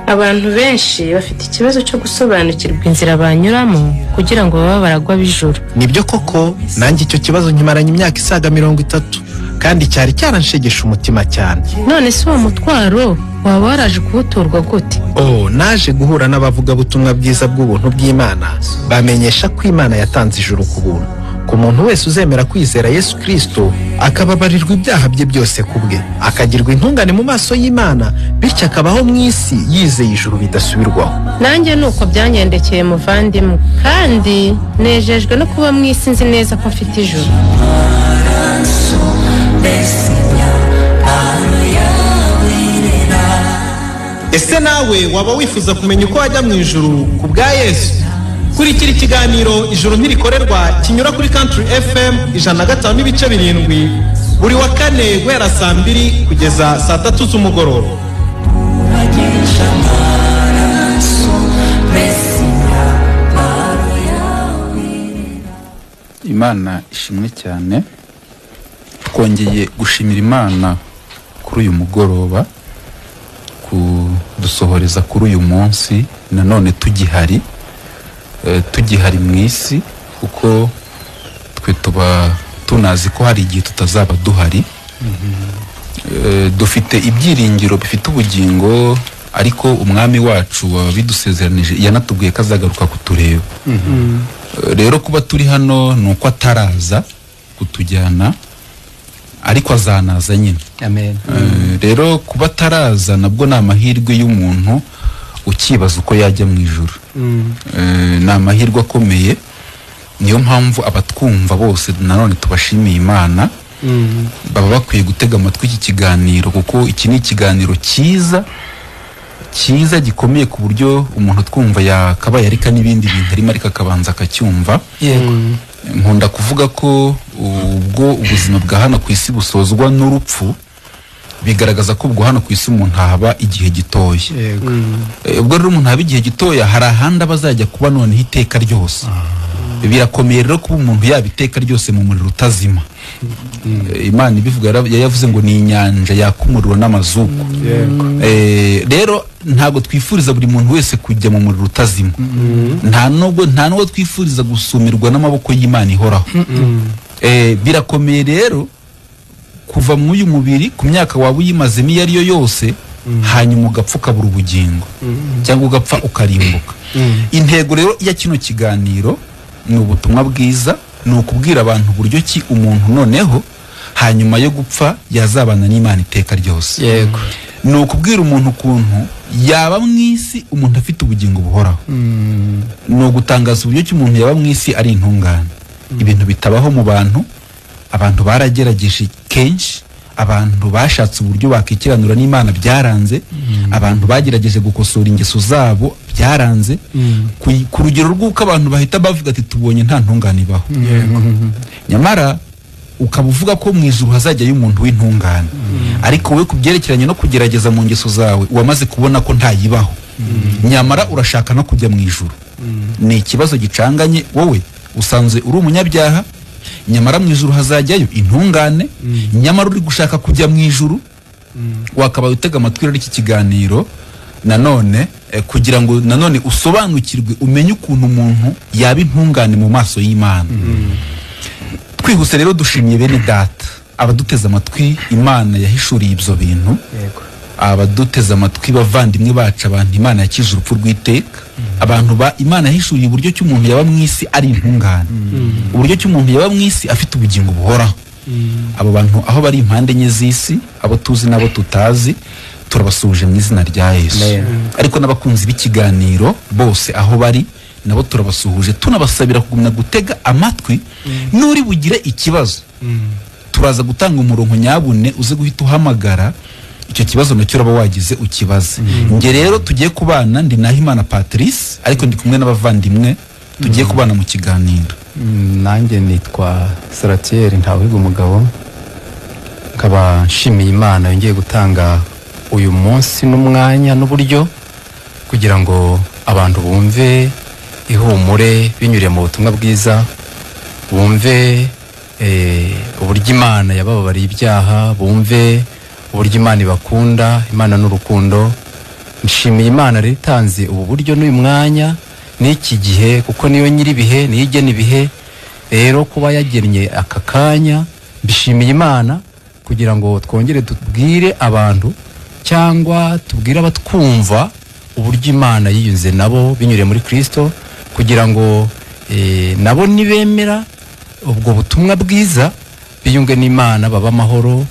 Abantu benshi bafite ikibazo cyo gusobanukirwa inzira banyuramo kugira ngo babe baragwa b'ijuru. Nibyo koko, nanjye icyo kibazo nkimaranye imyaka isaga 30, kandi cyari cyaranshegesha umutima cyane. None se uwo mutwaro waba waraje kuwuturwa gute? Oh, naje guhura n'abavugabutumwa bwiza bw'ubuntu bw'Imana, bamenyesha ko Imana yatanze ijuru ku buntu ku muntu wese uzemera kwizera Yesu Kristo, akababarirwa ibyaha bye byose ku bwe, akagirwa intungane mu maso y'Imana, bityo akabaho mu isi yizeye ijuru bidasubirwaho. Nanjye ni uko byangendekeye muvandimwe, kandi nejejwe no kuba mu isi nzi neza ko mfite ijuru. Ese nawe waba wifuza kumenya uko wajya mu ijuru ku bwa Yesu? Kurikira ikiganiro Ijuru Ntirikorerwa kinyura kuri Country FM 105.7 buri wa kane guhera saa 2 kugeza saa 3 z'umugoroba. Imana ishimwe cyane. Twongeye gushimira Imana kuri uyu mugoroba, kudusohoreza kuri uyu munsi nanone tugihari, tugihari mu isi, kuko twe tuba tunazi ko hari igihe tutazaba duhari. Dufite ibyiringiro bifite ubugingo, ariko umwami wacu wabidusezeranije yanatubwiye ko azagaruka kutureba. Rero kuba turi hano ni uko ataraza kutujyana, ariko azanaza nyine. Amen. Rero kuba ataraza nabwo ni amahirwe y'umuntu ukibaza uko yajya mu ijuru. Ni amahirwe akomeye. Niyo mpamvu abatwumva bose nanone tubashimiye Imana. Baba bakwiye gutega amatwi iki kiganiro, kuko iki ni ikiganiro cyiza cyiza gikomeye, ku buryo umuntu twumva yakabaye arika n'ibindi bintu arimo, ariko akabanza akacyumva. Yego. Nkunda kuvuga ko ubwo ubuzima bwa hano ku isi busozwa n'urupfu, bigaragaza ko ubwo hano ku isi umuntu haba igihe gitoya. Yego. Ubwo rero umuntu haba igihe gitoya, hari ahandi abazajya kuba noneho iteka ryose. Birakomeye rero kuba umuntu yaba iteka ryose mu muriro utazima. Imana ibivuga yavuze ngo ni inyanja yaka umuriro n'amazuku. Rero ntabwo twifuriza buri muntu wese kujya mu muriro utazima. Nta nubwo twifuriza gusumirwa n'amaboko y'Imana ihoraho. Birakomeye rero kuva mu uyu mubiri ku myaka waba uyimazemo iyo ariyo yose, hanyuma ugapfa ukabura ubugingo, cyangwa ugapfa ukarimbuka. Intego rero ya kino kiganiro ni ubutumwa bwiza, ni ukubwira abantu uburyo ki umuntu noneho hanyuma yo gupfa yazabana n'Imana iteka ryose. Yego. Ni ukubwira umuntu ukuntu yaba mu isi umuntu afite ubugingo buhoraho. Ni ugutangaza uburyo ki umuntu yaba mu isi ari intungane. Ibintu bitabaho mu bantu. Abantu baragerageje kenshi, abantu bashatse uburyo bakikiranura n'Imana byaranze, abantu bagerageje gukosora ingeso zabo byaranze, ku rugero rw'uko abantu bahita bavuga ati tubonye nta ntungane ibaho. Nyamara ukaba uvuga ko mu ijuru hazajyayo umuntu w'intungane, ariko wowe ku byerekeranye no kugerageza mu ngeso zawe wamaze kubona ko ntayibaho, nyamara urashaka no kujya mu ijuru. Ni ikibazo gicanganye. Wowe usanzwe uri umunyabyaha, nyamara mu ijuru hazajyayo intungane, nyamara uri gushaka kujya mu ijuru. Wakabaye utega amatwi rero iki kiganiro nanone, kugira ngo nanone usobanukirwe, umenye ukuntu umuntu yaba intungane mu maso y'Imana. Twihuse rero dushimiye bene data abaduteze amatwi Imana yahishuriye ibyo bintu. Abaduteze amatwi bavandimwe bacu, abantu Imana yakije urupfu rw'iteka, abantu ba Imana yahishuriye uburyo ki umuntu yaba mu isi ari intungane, uburyo ki umuntu yaba mu isi afite ubugingo buhoraho. Abo bantu aho bari impande enye z'isi, abo tuzi n'abo tutazi, turabasuhuje mu izina rya Yesu. Ariko n'abakunzi b'ikiganiro bose aho bari nabo turabasuhuje, tunabasabira kugumya gutega amatwi. Nuri bugire ikibazo, turaza gutanga umurongo nyabune uze guhita uhamagara icyo kibazo nacyo uraba wagize ukibaze. Nge rero tugiye kubana, ndi Nahimana Patrice, ariko ndi kumwe n'abavandimwe tugiye kubana mu kiganiro. Nanjye nitwa Saratiel Ntawiga umugabo, nkaba nshimiye Imana yongeye gutanga uyu munsi n'umwanya n'uburyo kugira ngo abantu bumve ihumure binyuriye mu butumwa bwiza, bumve uburyo Imana yabababariye ibyaha, bumve uburyo Imana ibakunda, Imana n'urukundo. Nshimiye Imana rero itanze ubu buryo n'uyu mwanya n'iki gihe, kuko niyo nyir'ibihe, niyo igena ibihe. Rero kuba yagennye aka kanya, mbishimiye Imana kugira ngo twongere tubwire abantu cyangwa tubwire abatwumva uburyo Imana yiyunze nabo binyuriye muri Kristo, kugira ngo nabo nibemera ubwo butumwa bwiza biyunge n'Imana, baba amahoro,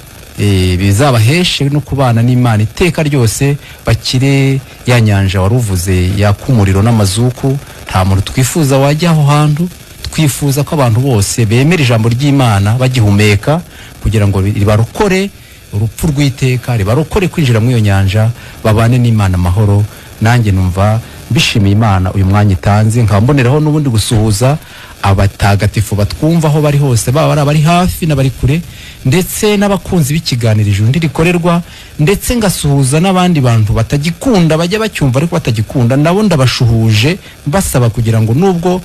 bizabaheshe no kubana n'Imana iteka ryose, bakire ya nyanja waruvuze yaka umuriro n'amazuku. Nta muntu twifuza wajya aho hantu, twifuza ko abantu bose bemera ijambo ry'Imana bagihumeka, kugira ngo ribarokore urupfu rw'iteka, ribarokore kwinjira muri iyo nyanja, babane n'Imana amahoro. Nanjye numva mbishimiye Imana uyu mwanya itanze, nkaba mboneraho n'ubundi gusuhuza abatagatifu batwumva aho bari hose, baba ari abari hafi n'abari kure, ndetse n'abakunzi b'ikiganiro Ijuru Ntirikorerwa, ndetse ngasuhuza n'abandi bantu batagikunda, bajya bacyumva ariko batagikunda, nabo ndabashuhuje mbasaba kugira ngo nubwo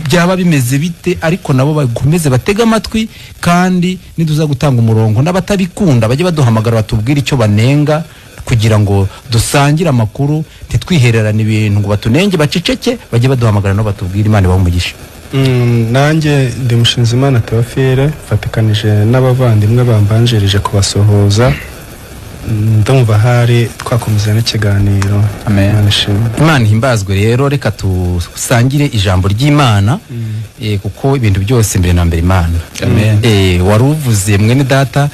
byaba bimeze bite ariko nabo bakomeze batege amatwi, kandi niduza gutanga umurongo n'abatabikunda bajye baduhamagara batubwire icyo banenga, kugira ngo dusangire amakuru, ntitwihererane ibintu ngo batunenge baceceke, bajye baduhamagara nabo batubwire. Imana ibahe umugisha. Nanjye ndi Mushinzimana Theophile, mfatikanije n'abavandimwe bambanjirije kubasuhuza. Ndumva hari twakomeza n'ikiganiro. Amen. Imana ishimwe. Imana ihimbazwe. Rero reka tusangire ijambo ry'Imana, kuko ibintu byose mbere na mbere Imana. Amen. Wari uvuze mwene data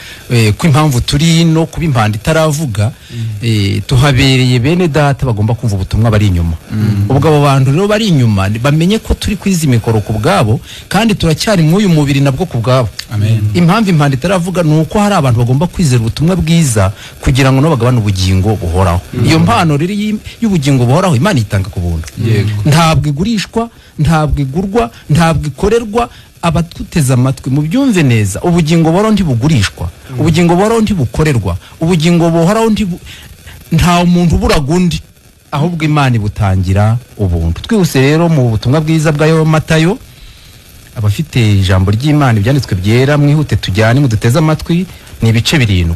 ko impamvu turi no kuba impanda itaravuga, tuhabereye bene data bagomba kumva ubutumwa bari inyuma. Ubwo abo bantu rero bari inyuma bamenye ko turi kwizi mikoro ku bwabo, kandi turacyari mw'uyu mubiri nabwo ku bwabo. Amen. Impamvu impanda itaravuga ni uko hari abantu bagomba kwizera ubutumwa bwiza kugira ngo nabo bagabane ubugingo buhoraho. Iyo mpano rero y'ubugingo buhoraho Imana itanga ku buntu. Yego. Ntabwo igurishwa, ntabwo igurwa, ntabwo ikorerwa. Abatuteze amatwi mubyumve neza, ubugingo buhoraho ntibugurishwa, ubugingo buhoraho ntibukorerwa, ubugingo buhoraho nta muntu uburaga undi, ahubwo Imana ibutangira ubuntu. Twihuse rero mu butumwa bwiza bwa Matayo, abafite ijambo ry'Imana ibyanditswe byera mwihute tujyane muduteze amatwi, ni ibice 7.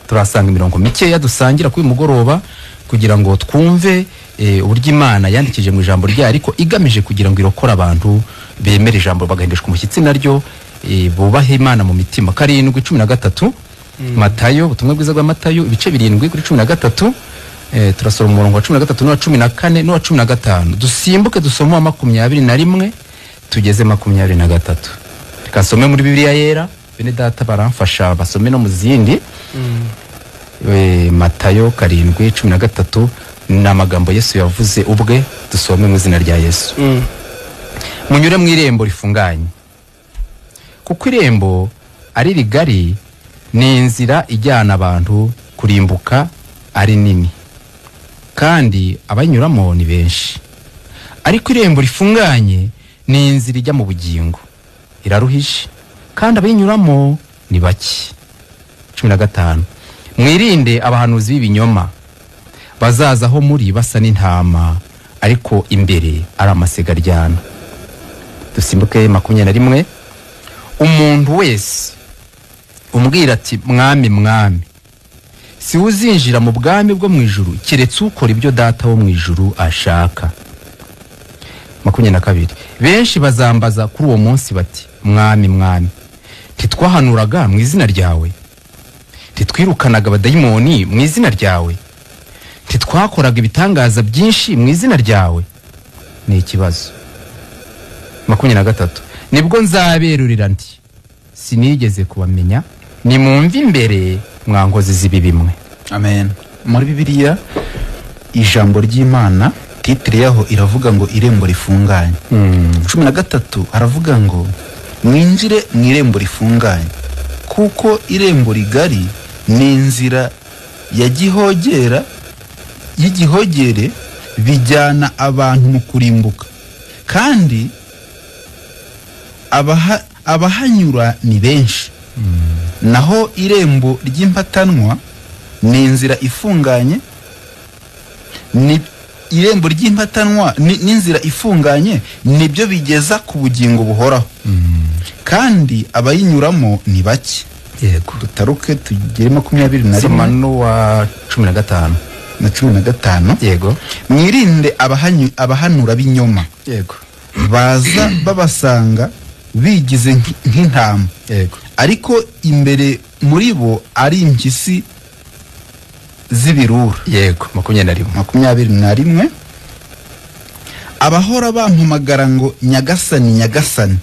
Turasanga imirongo mikeya dusangira kuri mugoroba kugira ngo twumve uburyo Imana yandikije mu ijambo ryayo, ariko igamije kugira ngo irokore abantu bemere ijambo bagahindishwa umushyitsi naryo, bubahe Imana mu mitima. 7:13 Matayo, ubutumwa bwiza bwa Matayo ibice 7 kuri 13. Turasoma umurongo wa 13 n'uwa 14 n'uwa 15. Dusimbuke dusome uwa 21 tugeze 23. Reka nsome muri Bibiliya yera, bene data baramfasha basome no mu zindi. Matayo 7:13 ni amagambo Yesu yavuze ubwe, dusome mu izina rya Yesu. Munyure mu irembo rifunganye, kuko irembo ari rigari, ni inzira ijyana abantu kurimbuka ari nini, kandi abanyuramo ni benshi. Ariko irembo rifunganye ni inzira ijya mu bugingo, iraruhije, kandi abayinyuramo ni bake. 15 Mwirinde abahanuzi b'ibinyoma bazaza aho muri basa n'intama, ariko imbere ari amasigaryana. Dusimbuke 21. Umuntu wese umbwira ati mwami mwami, si uzinjira mu bwami bwo mu ijuru keretse ukora ibyo data wo mu ijuru ashaka. 22 Benshi bazambaza kuri uwo munsi bati mwami mwami, ntitwahanuraga mu izina ryawe, ntitwirukanaga abadayimoni mu izina ryawe, ntitwakoraga ibitangaza byinshi mu izina ryawe? Ni ikibazo. 23 Nibwo nzaberurira nti sinigeze kubamenya, nimumve imbere mwankozi z'ibibi mwe. Amen. Muri Bibiliya ijambo ry'Imana titire yaho iravuga ngo irembo rifunganye. 13 aravuga ngo mwinjire mu irembo rifunganye, kuko irembo rigari ni inzira ya gihogera y'igihogere bijyana abantu mu kurimbuka, kandi abahanyura ni benshi. Naho irembo ry'impatanwa ni inzira ifunganye, ni irembo ry'impatanwa n'inzira ifunganye nibyo bigeza ku bugingo buhoraho, kandi abayinyuramo ni bake. Yego. Dutaruke tugere 21. Soma n'uwa 15. Na 15. Yego. Mwirinde abahanura b'inyoma. Yego. Baza babasanga bigize nk'intama. Yego. Ariko imbere muri bo ari impyisi z'ibirura. Yego. 21. 21. Abahora bampamagara ngo Nyagasani, Nyagasani,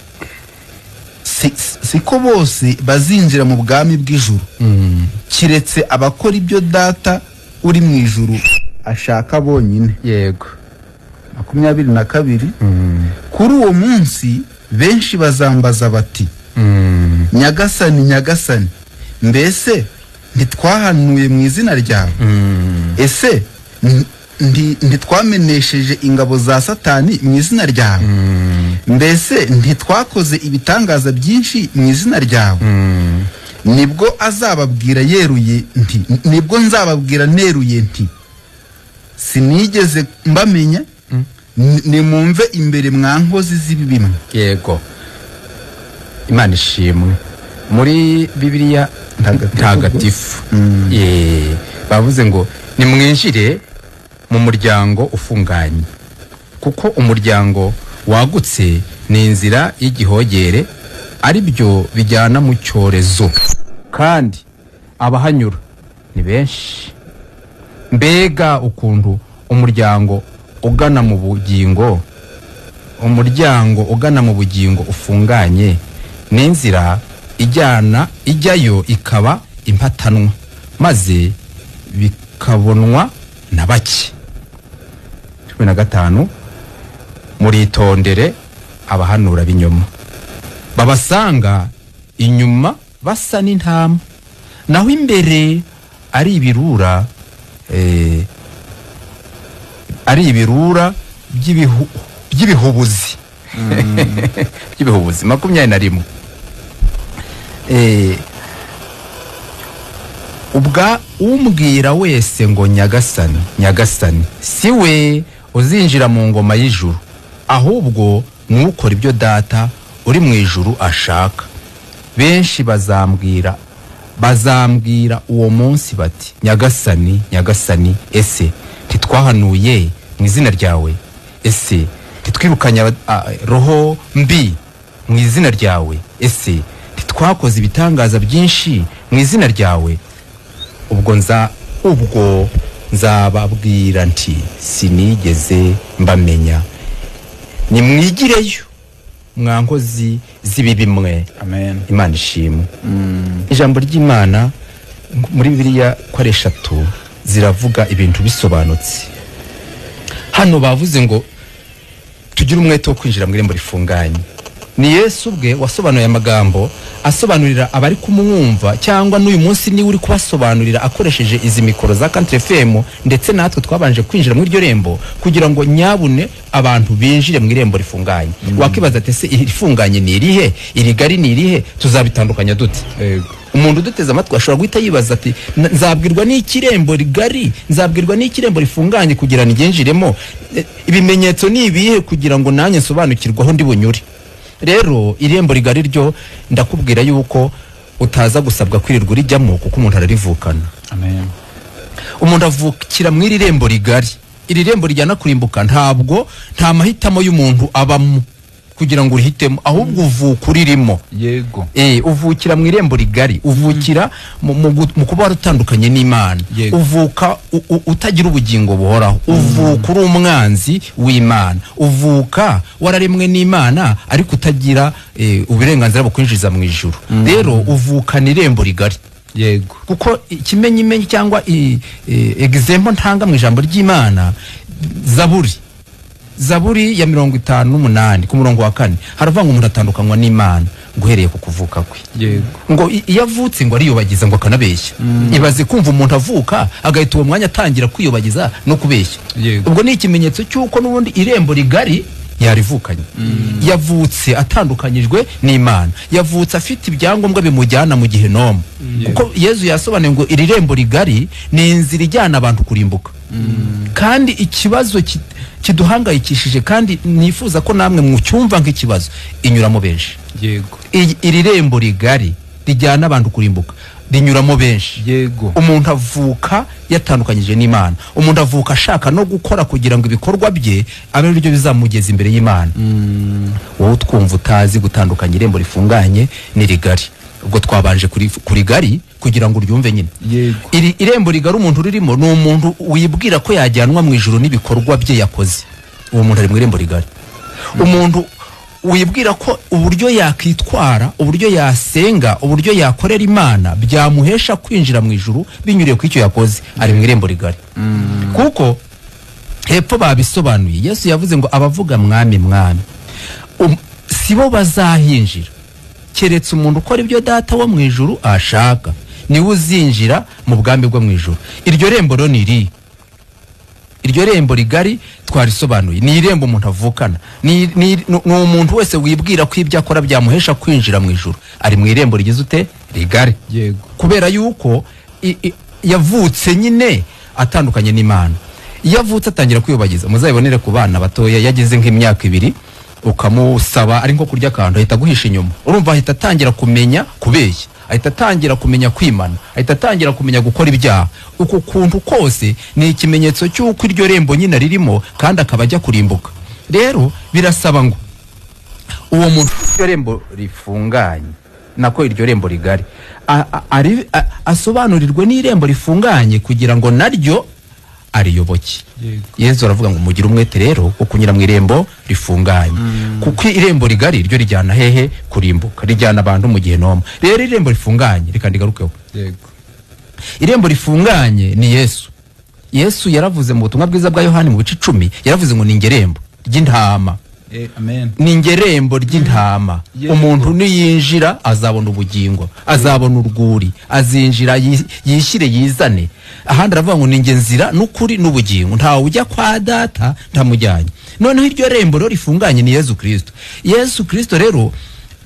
siko bose bazinjira mu bwami bw'ijuru, kiretse abakora ibyo Data uri mu ijuru ashaka bonyine. Yego. 22. Kuri uwo munsi benshi bazambaza bati, Nyagasani, Nyagasani, mbese ntitwahanuye mu izina ryawe? Ese ntitwamenesheje ingabo za Satani mu izina ryawe? Mbese ntitwakoze ibitangaza byinshi mu izina ryawe? Nibwo azababwira yeruye nti, nibwo nzababwira neruye nti, sinigeze mbamenya, nimumve imbere mwa nkozi z'ibibi mwe. Yego. Imana ishimwe. Muri Bibiliya Ntagatifu bavuze ngo nimwinjire mu muryango ufunganye, kuko umuryango wagutse ni inzira y'igihogere, ari byo bijyana mu cyorezo, kandi abahanyura ni benshi. Mbega ukuntu umuryango ugana mu bugingo, umuryango ugana mu bugingo ufunganye, n'inzira ijyana ijyayo ikaba impatanwa, maze bikabonwa na bake. 15. Muritondere abahanura b'inyoma, babasanga inyuma basa n'intama, naho imbere ari ibirura, ari ibirura by'ibihubuzi. By'ibihubuzi. 21. Ubwa umbwira wese ngo Nyagasani, Nyagasani, si we uzinjira mu ngoma y'ijuru, ahubwo nukora ibyo Data uri mu ijuru ashaka. Benshi bazambwira uwo munsi bati, Nyagasani, Nyagasani, ese ntitwahanuye mu izina ryawe? Ese ntitwirukanye roho mbi mu izina ryawe? Ese ntitwakoze ibitangaza byinshi mu izina ryawe? Ubwo nzababwira nti, sinigeze mbamenya, nimwigireyo mwa nkozi z'ibibi mwe. Amen. Imana ishimwe. Ijambo ry'Imana muri Bibiliya ko ari 3 ziravuga ibintu bisobanutse. Hano bavuze ngo tugire umwete wo kwinjira mu irembo rifunganye. Ni Yesu ubwe wasobanuye amagambo, asobanurira abari kumwumva, cyangwa n'uyu munsi niwe uri kubasobanurira akoresheje izi mikoro za Country FM, ndetse natwe twabanje kwinjira muri iryo rembo kugira ngo nyabune abantu binjire mu irembo rifunganye. Wakibaza ati ese irifunganye ni irihe, irigari ni irihe, tuzabitandukanya dute? Umuntu uduteze amatwi ashobora guhita yibaza ati, nzabwirwa n'ikirembo rigari, nzabwirwa n'ikirembo rifunganye kugira ngenjiremo, ibimenyetso ni ibihe kugira ngo nanjye nsobanukirwe aho ndi bunyure? Rero irembo rigari ryo ndakubwira yuko utaza gusabwa kwirirwa urijyamo, kuko umuntu ararivukana. Amen. Umuntu avukira mu iri rembo rigari. Iri rembo rijyana kurimbuka ntabwo nta mahitamo y'umuntu abamo kugira ngo urihitemo, ahubwo uvuka uririmo. Yego. Uvukira mu irembo rigari, uvukira mu kuba warutandukanye n'Imana, uvuka utagira ubugingo buhoraho, uvuka uri umwanzi w'Imana, uvuka wararemwe n'Imana ariko utagira uburenganzira bukwinjiza mu ijuru. Rero uvukana irembo rigari. Yego. Kuko ikimenyimenyi cyangwa example ntanga mu ijambo ry'Imana, Zaburi ya 58 ku murongo wa 4 haravuga ngo umuntu atandukanywa n'Imana guhereye ku kuvuka kwe. Yego. Ngo iyo avutse ngo ariyobagiza ngo akanabeshya. Ibaze kumva umuntu avuka agahita uwo mwanya atangira kwiyobagiza no kubeshya. Yego. Ubwo ni ikimenyetso cy'uko n'ubundi irembo rigari yarivukanye. Yavutse atandukanyijwe n'Imana, yavutse afite ibyangombwa bimujyana mu gihenomu. Kuko Yezu yasobanuye ngo iri rembo rigari ni inzira ijyana abantu kurimbuka. Kandi ikibazo kiduhangayikishije, kandi nifuza ko namwe mucyumva nk'ikibazo, inyuramo benshi. Yego. Iri rembo rigari rijyana abantu kurimbuka rinyuramo benshi. Yego. Umuntu avuka yatandukanyije n'Imana, umuntu avuka ashaka no gukora kugira ngo ibikorwa bye abe aribyo bizamugeza imbere y'Imana. Wowe utwumva utazi gutandukanya irembo rifunganye n'irigari, ubwo twabanje kuri gari kugira ngo uryumve nyine. Yego. Iri irembo rigari umuntu uririmo ni umuntu wibwira ko yajyanwa mu ijuru n'ibikorwa bye yakoze, uwo muntu ari mu irembo rigari. Umuntu wibwira ko uburyo yakwitwara, uburyo yasenga, uburyo yakorera Imana byamuhesha kwinjira mu ijuru binyuriye ku icyo yakoze, ari mu irembo rigari. Kuko hepfo babisobanuye, Yesu yavuze ngo abavuga mwami mwami sibo bazahinjira, keretse umuntu ukora ibyo data wo mu ijuru ashaka, niwe uzinjira mu bwami bwo mu ijuru. Iryo rembo rero ni iri, iryo rembo rigari twarisobanuye, ni irembo umuntu avukana, ni umuntu wese wibwira ko ibyo akora byamuhesha kwinjira mu ijuru, ari mu irembo rigize ute rigari. Yego. Kubera yuko yavutse nyine atandukanye n'Imana. Iyo avutse atangira kwiyobagiza, muzabibonere ku bana batoya, yageze nk'imyaka 2 ukamusaba ari nko kurya akantu ahita aguhisha inyuma, urumva ahita atangira kumenya kubeshya, ahita atangira kumenya kwimana, ahita atangira kumenya gukora ibyaha. Uko kuntu kose ni ikimenyetso cy'uko iryo rembo nyine ririmo, kandi akaba ajya kurimbuka. Rero birasaba ngo uwo muntu iryo rembo rifunganye, nako iryo rembo rigari, asobanurirwe n'irembo rifunganye kugira ngo naryo ariyoboke. Yesu aravuga ngo mugire umwete rero wo kunyura mu irembo rifunganye, kuko irembo rigari ryo rijyana hehe? Kurimbuka, rijyana abantu mu gihe noma. Rero irembo rifunganye, reka ndigarukeho. Yego. Irembo rifunganye ni Yesu. Yesu yaravuze mu butumwa bwiza bwa Yohani mu bice 10, yaravuze ngo ni ngerembo ry'intama. Amen. Ni ngerembo ry'intama. Umuntu niyinjira azabona ubugingo, azabona urwuri, azinjira yishyire yizane. Ahandi aravuga ngo ni nge nzira n'ukuri n'ubugingo, ntawe ujya kwa data ntamujyanye. Noneho iryo rembo rero rifunganye ni Yesu Kristo. Yesu Kristo rero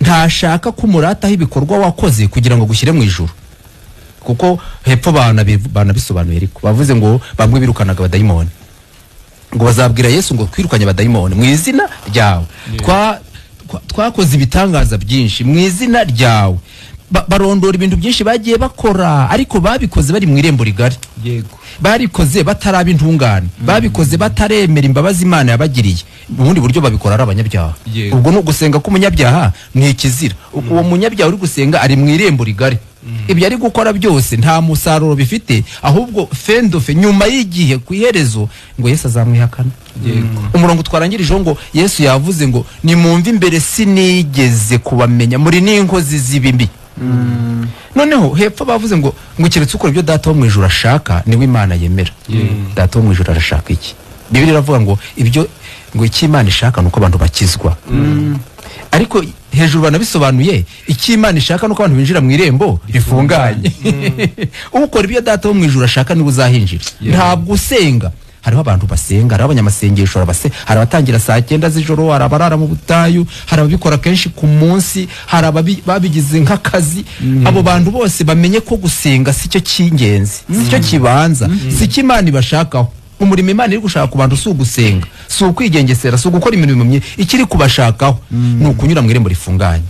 ntashaka kumurataho ibikorwa wakoze kugira ngo gushyire mu ijuru, kuko hepfo banabisobanuye, ariko bavuze ngo bamwe birukanaga abadayimoni, ngo bazabwira Yesu ngo twirukanye abadayimoni mu izina ryawe, twakoze ibitangaza byinshi mu izina ryawe. Barondora ibintu byinshi bagiye bakora, ariko babikoze bari mu irembo rigari. Yego. Barikoze bataraba intungane, babikoze bataremera imbabazi Imana yabagiriye. Ubundi buryo babikora ari abanyabyaha. Ubwo no gusenga k'umunyabyaha ni ikizira. Uwo munyabyaha uri gusenga ari mu irembo rigari. Ibyo ari gukora byose nta musaruro bifite, ahubwo fendofe nyuma y'igihe ku iherezo ngo Yesu azamwihakana. Yego. Umurongo twarangirijeho ngo Yesu yavuze ngo nimumve imbere sinigeze kubamenya, muri n'inkozi z'ibibi. Noneho hepfo bavuze ngo keretse ukora ibyo data wo mu ijuru ashaka niwe Imana yemera. Data wo mu ijuru arashaka iki? Bibiliya iravuga ngo ibyo ngo icyo Imana ishaka nuko abantu bakizwa. Ariko hejuru banabisobanuye, icyo Imana ishaka nuko abantu binjira mu irembo rifunganye. Ukora ibyo data wo mu ijuru ashaka niwe uzahinjira. Ntabwo usenga. Hariho abantu basenga, hariho abanyamasengesho, hari abatangira saa 9 z'ijoro, hari abarara mu butayu, hari ababikora kenshi ku munsi, hari ababigize nk'akazi. Abo bantu bose bamenye ko gusenga si cyo cy'ingenzi, si cyo kibanza, si cyo Imana ibashakaho. Umurimo Imana iri gushaka ku bantu si ugusenga, si ukwigengesera, si ugukora imirimo myinshi. Ikiri kubashakaho ni ukunyura mu irembo rifunganye,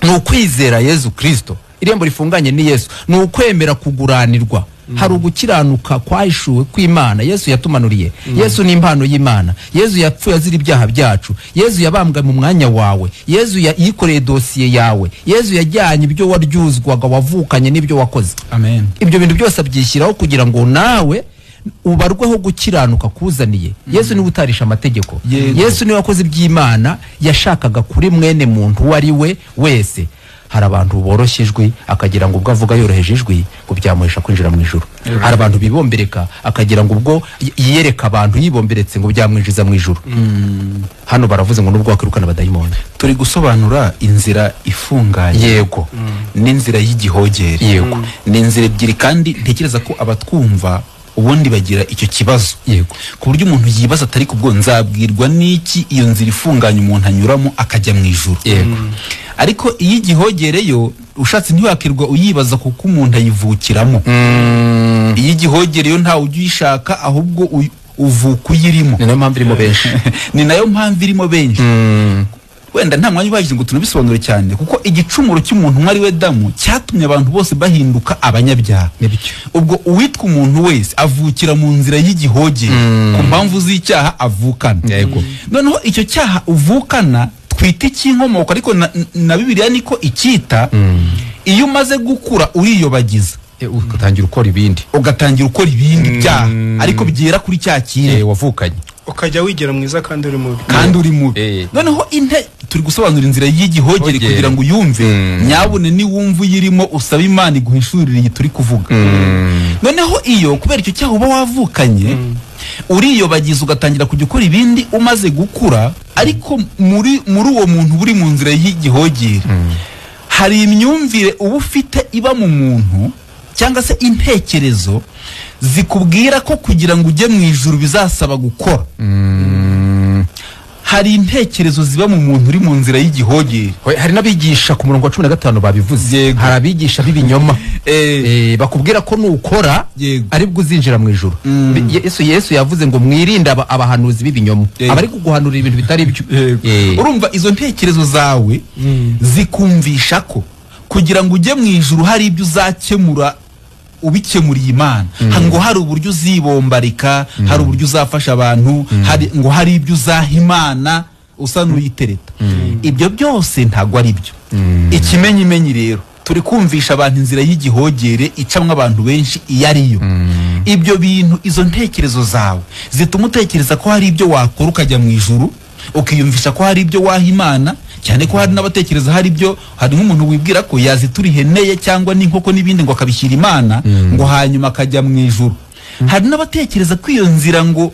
ni ukwizera Yesu Kristo. Irembo rifunganye ni Yesu, ni ukwemera kuguranirwa. Hari ugukiranuka kwahishuwe kw'Imana Yesu yatumanuriye. Yesu ni impano y'Imana. Yesu yapfuye azira ibyaha byacu. Yesu yabambwe mu mwanya wawe. Yesu yikoreye dosiye yawe. Yesu yajyanye ibyo waryuzwaga wavukanye n'ibyo wakoze. Amen. Ibyo bintu byose abyishyiraho kugira ngo nawe ubarweho gukiranuka kuzaniye. Yesu niwe utarisha amategeko. Yesu niwe wakoze iby'Imana yashakaga kuri mwene muntu uwo ari we wese. Hari abantu boroshye ijwi akagira ngo ubwo avuga yoroheje ijwi ngo byamuhesha kwinjira mu ijuru. Hari abantu bibombereka akagira ngo ubwo yiyereka abantu yibomberetse ngo byamwinjiza mu ijuru. Hano baravuze ngo nubwo wakwirukana abadayimoni. Turi gusobanura inzira ifunganye. Yego. N'inzira y'igihogere. Yego. Ni inzira ebyiri, kandi ntekereza ko abatwumva ubundi bagira icyo kibazo. Yego. Ku buryo umuntu yibaza atari kubwo nzabwirwa n'iki iyo nzira ifunganye umuntu anyuramo akajya mu ijuru. Yego. Ariko iyo igihogereyo ushatse ntiwakirwa uyibaza kuko umuntu ayivukiramo. Iyo igihogereyo ntawe ujya uyishaka, ahubwo uvuka uyirimo. Ni nayo mpamvu irimo benshi. Ni nayo mpamvu irimo benshi. Wenda nta mwanya ubahagije ngo tunabisobanure cyane, kuko igicumuro cy'umuntu umwe ari we Damu cyatumye abantu bose bahinduka abanyabyaha. Ubwo uwitwa umuntu wese avukira mu nzira y'igihogere ku mpamvu z'icyaha avukana. Noneho icyo cyaha uvukana twita icy'inkomoko, ariko na Bibiliya niko icyita. Iyo umaze gukura uriyobagiza, ugatangira ukora ibindi, ugatangira ukora ibindi byaha, ariko byera kuri cya kintu wavukanye, ukajya wigira mwiza kandi uri mubi, kandi uri mubi. Noneho turi gusobanura inzira y'igihogere kugira ngo uyumve, nyabune niwumva uyirimo usaba Imana iguhishurire iyi turi kuvuga. Noneho iyo kubera icyo cyaha uba wavukanye uriyobagiza ugatangira kujya ukora ibindi umaze gukura, ariko muri uwo muntu uri mu nzira y'igihogere hari imyumvire uba ufite iba mu muntu, cyangwa se intekerezo zikubwira ko kugira ngo ujye mu ijuru bizasaba gukora. Hari intekerezo ziba mu muntu uri mu nzira y'igihogere. Hari n'abigisha ku murongo wa 15 babivuze, hari abigisha b'ibinyoma bakubwira ko nukora aribwo uzinjira mu ijuru. Yesu yavuze ngo mwirinde abahanuzi b'ibinyoma, abari kuguhanurira ibintu bitari byo. Urumva izo ntekerezo zawe zikumvisha ko kugira ngo ujye mu ijuru hari ibyo uzakemura ubikemuriye Imana, ngo hari uburyo uzibombarika, hari uburyo uzafasha abantu, hari ngo hari ibyo uzaha Imana usa n'uyitereta. Ibyo byose ntago ari byo. Ikimenyimenyi rero turi kumvisha abantu inzira y'igihogere icamwe abantu benshi iyo ariyo. Ibyo bintu, izo ntekerezo zawe zituma utekereza ko hari ibyo wakora ukajya mu ijuru, ukiyumvisha ko hari ibyo waha Imana, cyane ko hari n'abatekereza hari ibyo, hari nk'umuntu wibwira ko yazitura ihene cyangwa n'inkoko n'ibindi ngo akabishyira Imana ngo hanyuma akajya mu ijuru. Hari n'abatekereza ko iyo nzira ngo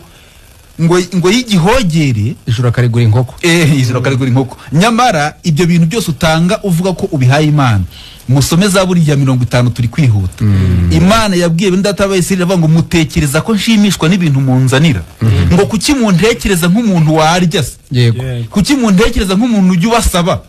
y'igihogere ijuru akarigura inkoko, ijuru akarigura inkoko. Nyamara ibyo bintu byose utanga uvuga ko ubihaye Imana. Musome Zaburi ya 50 turi kwihuta. Imana yabwiye bene data b'Abisirayeli avuga ngo mutekereza ko nshimishwa n'ibintu munzanira, ngo kuki muntekereza nk'umuntu warya se? Yego. Kuki muntekereza nk'umuntu ujya ubasaba?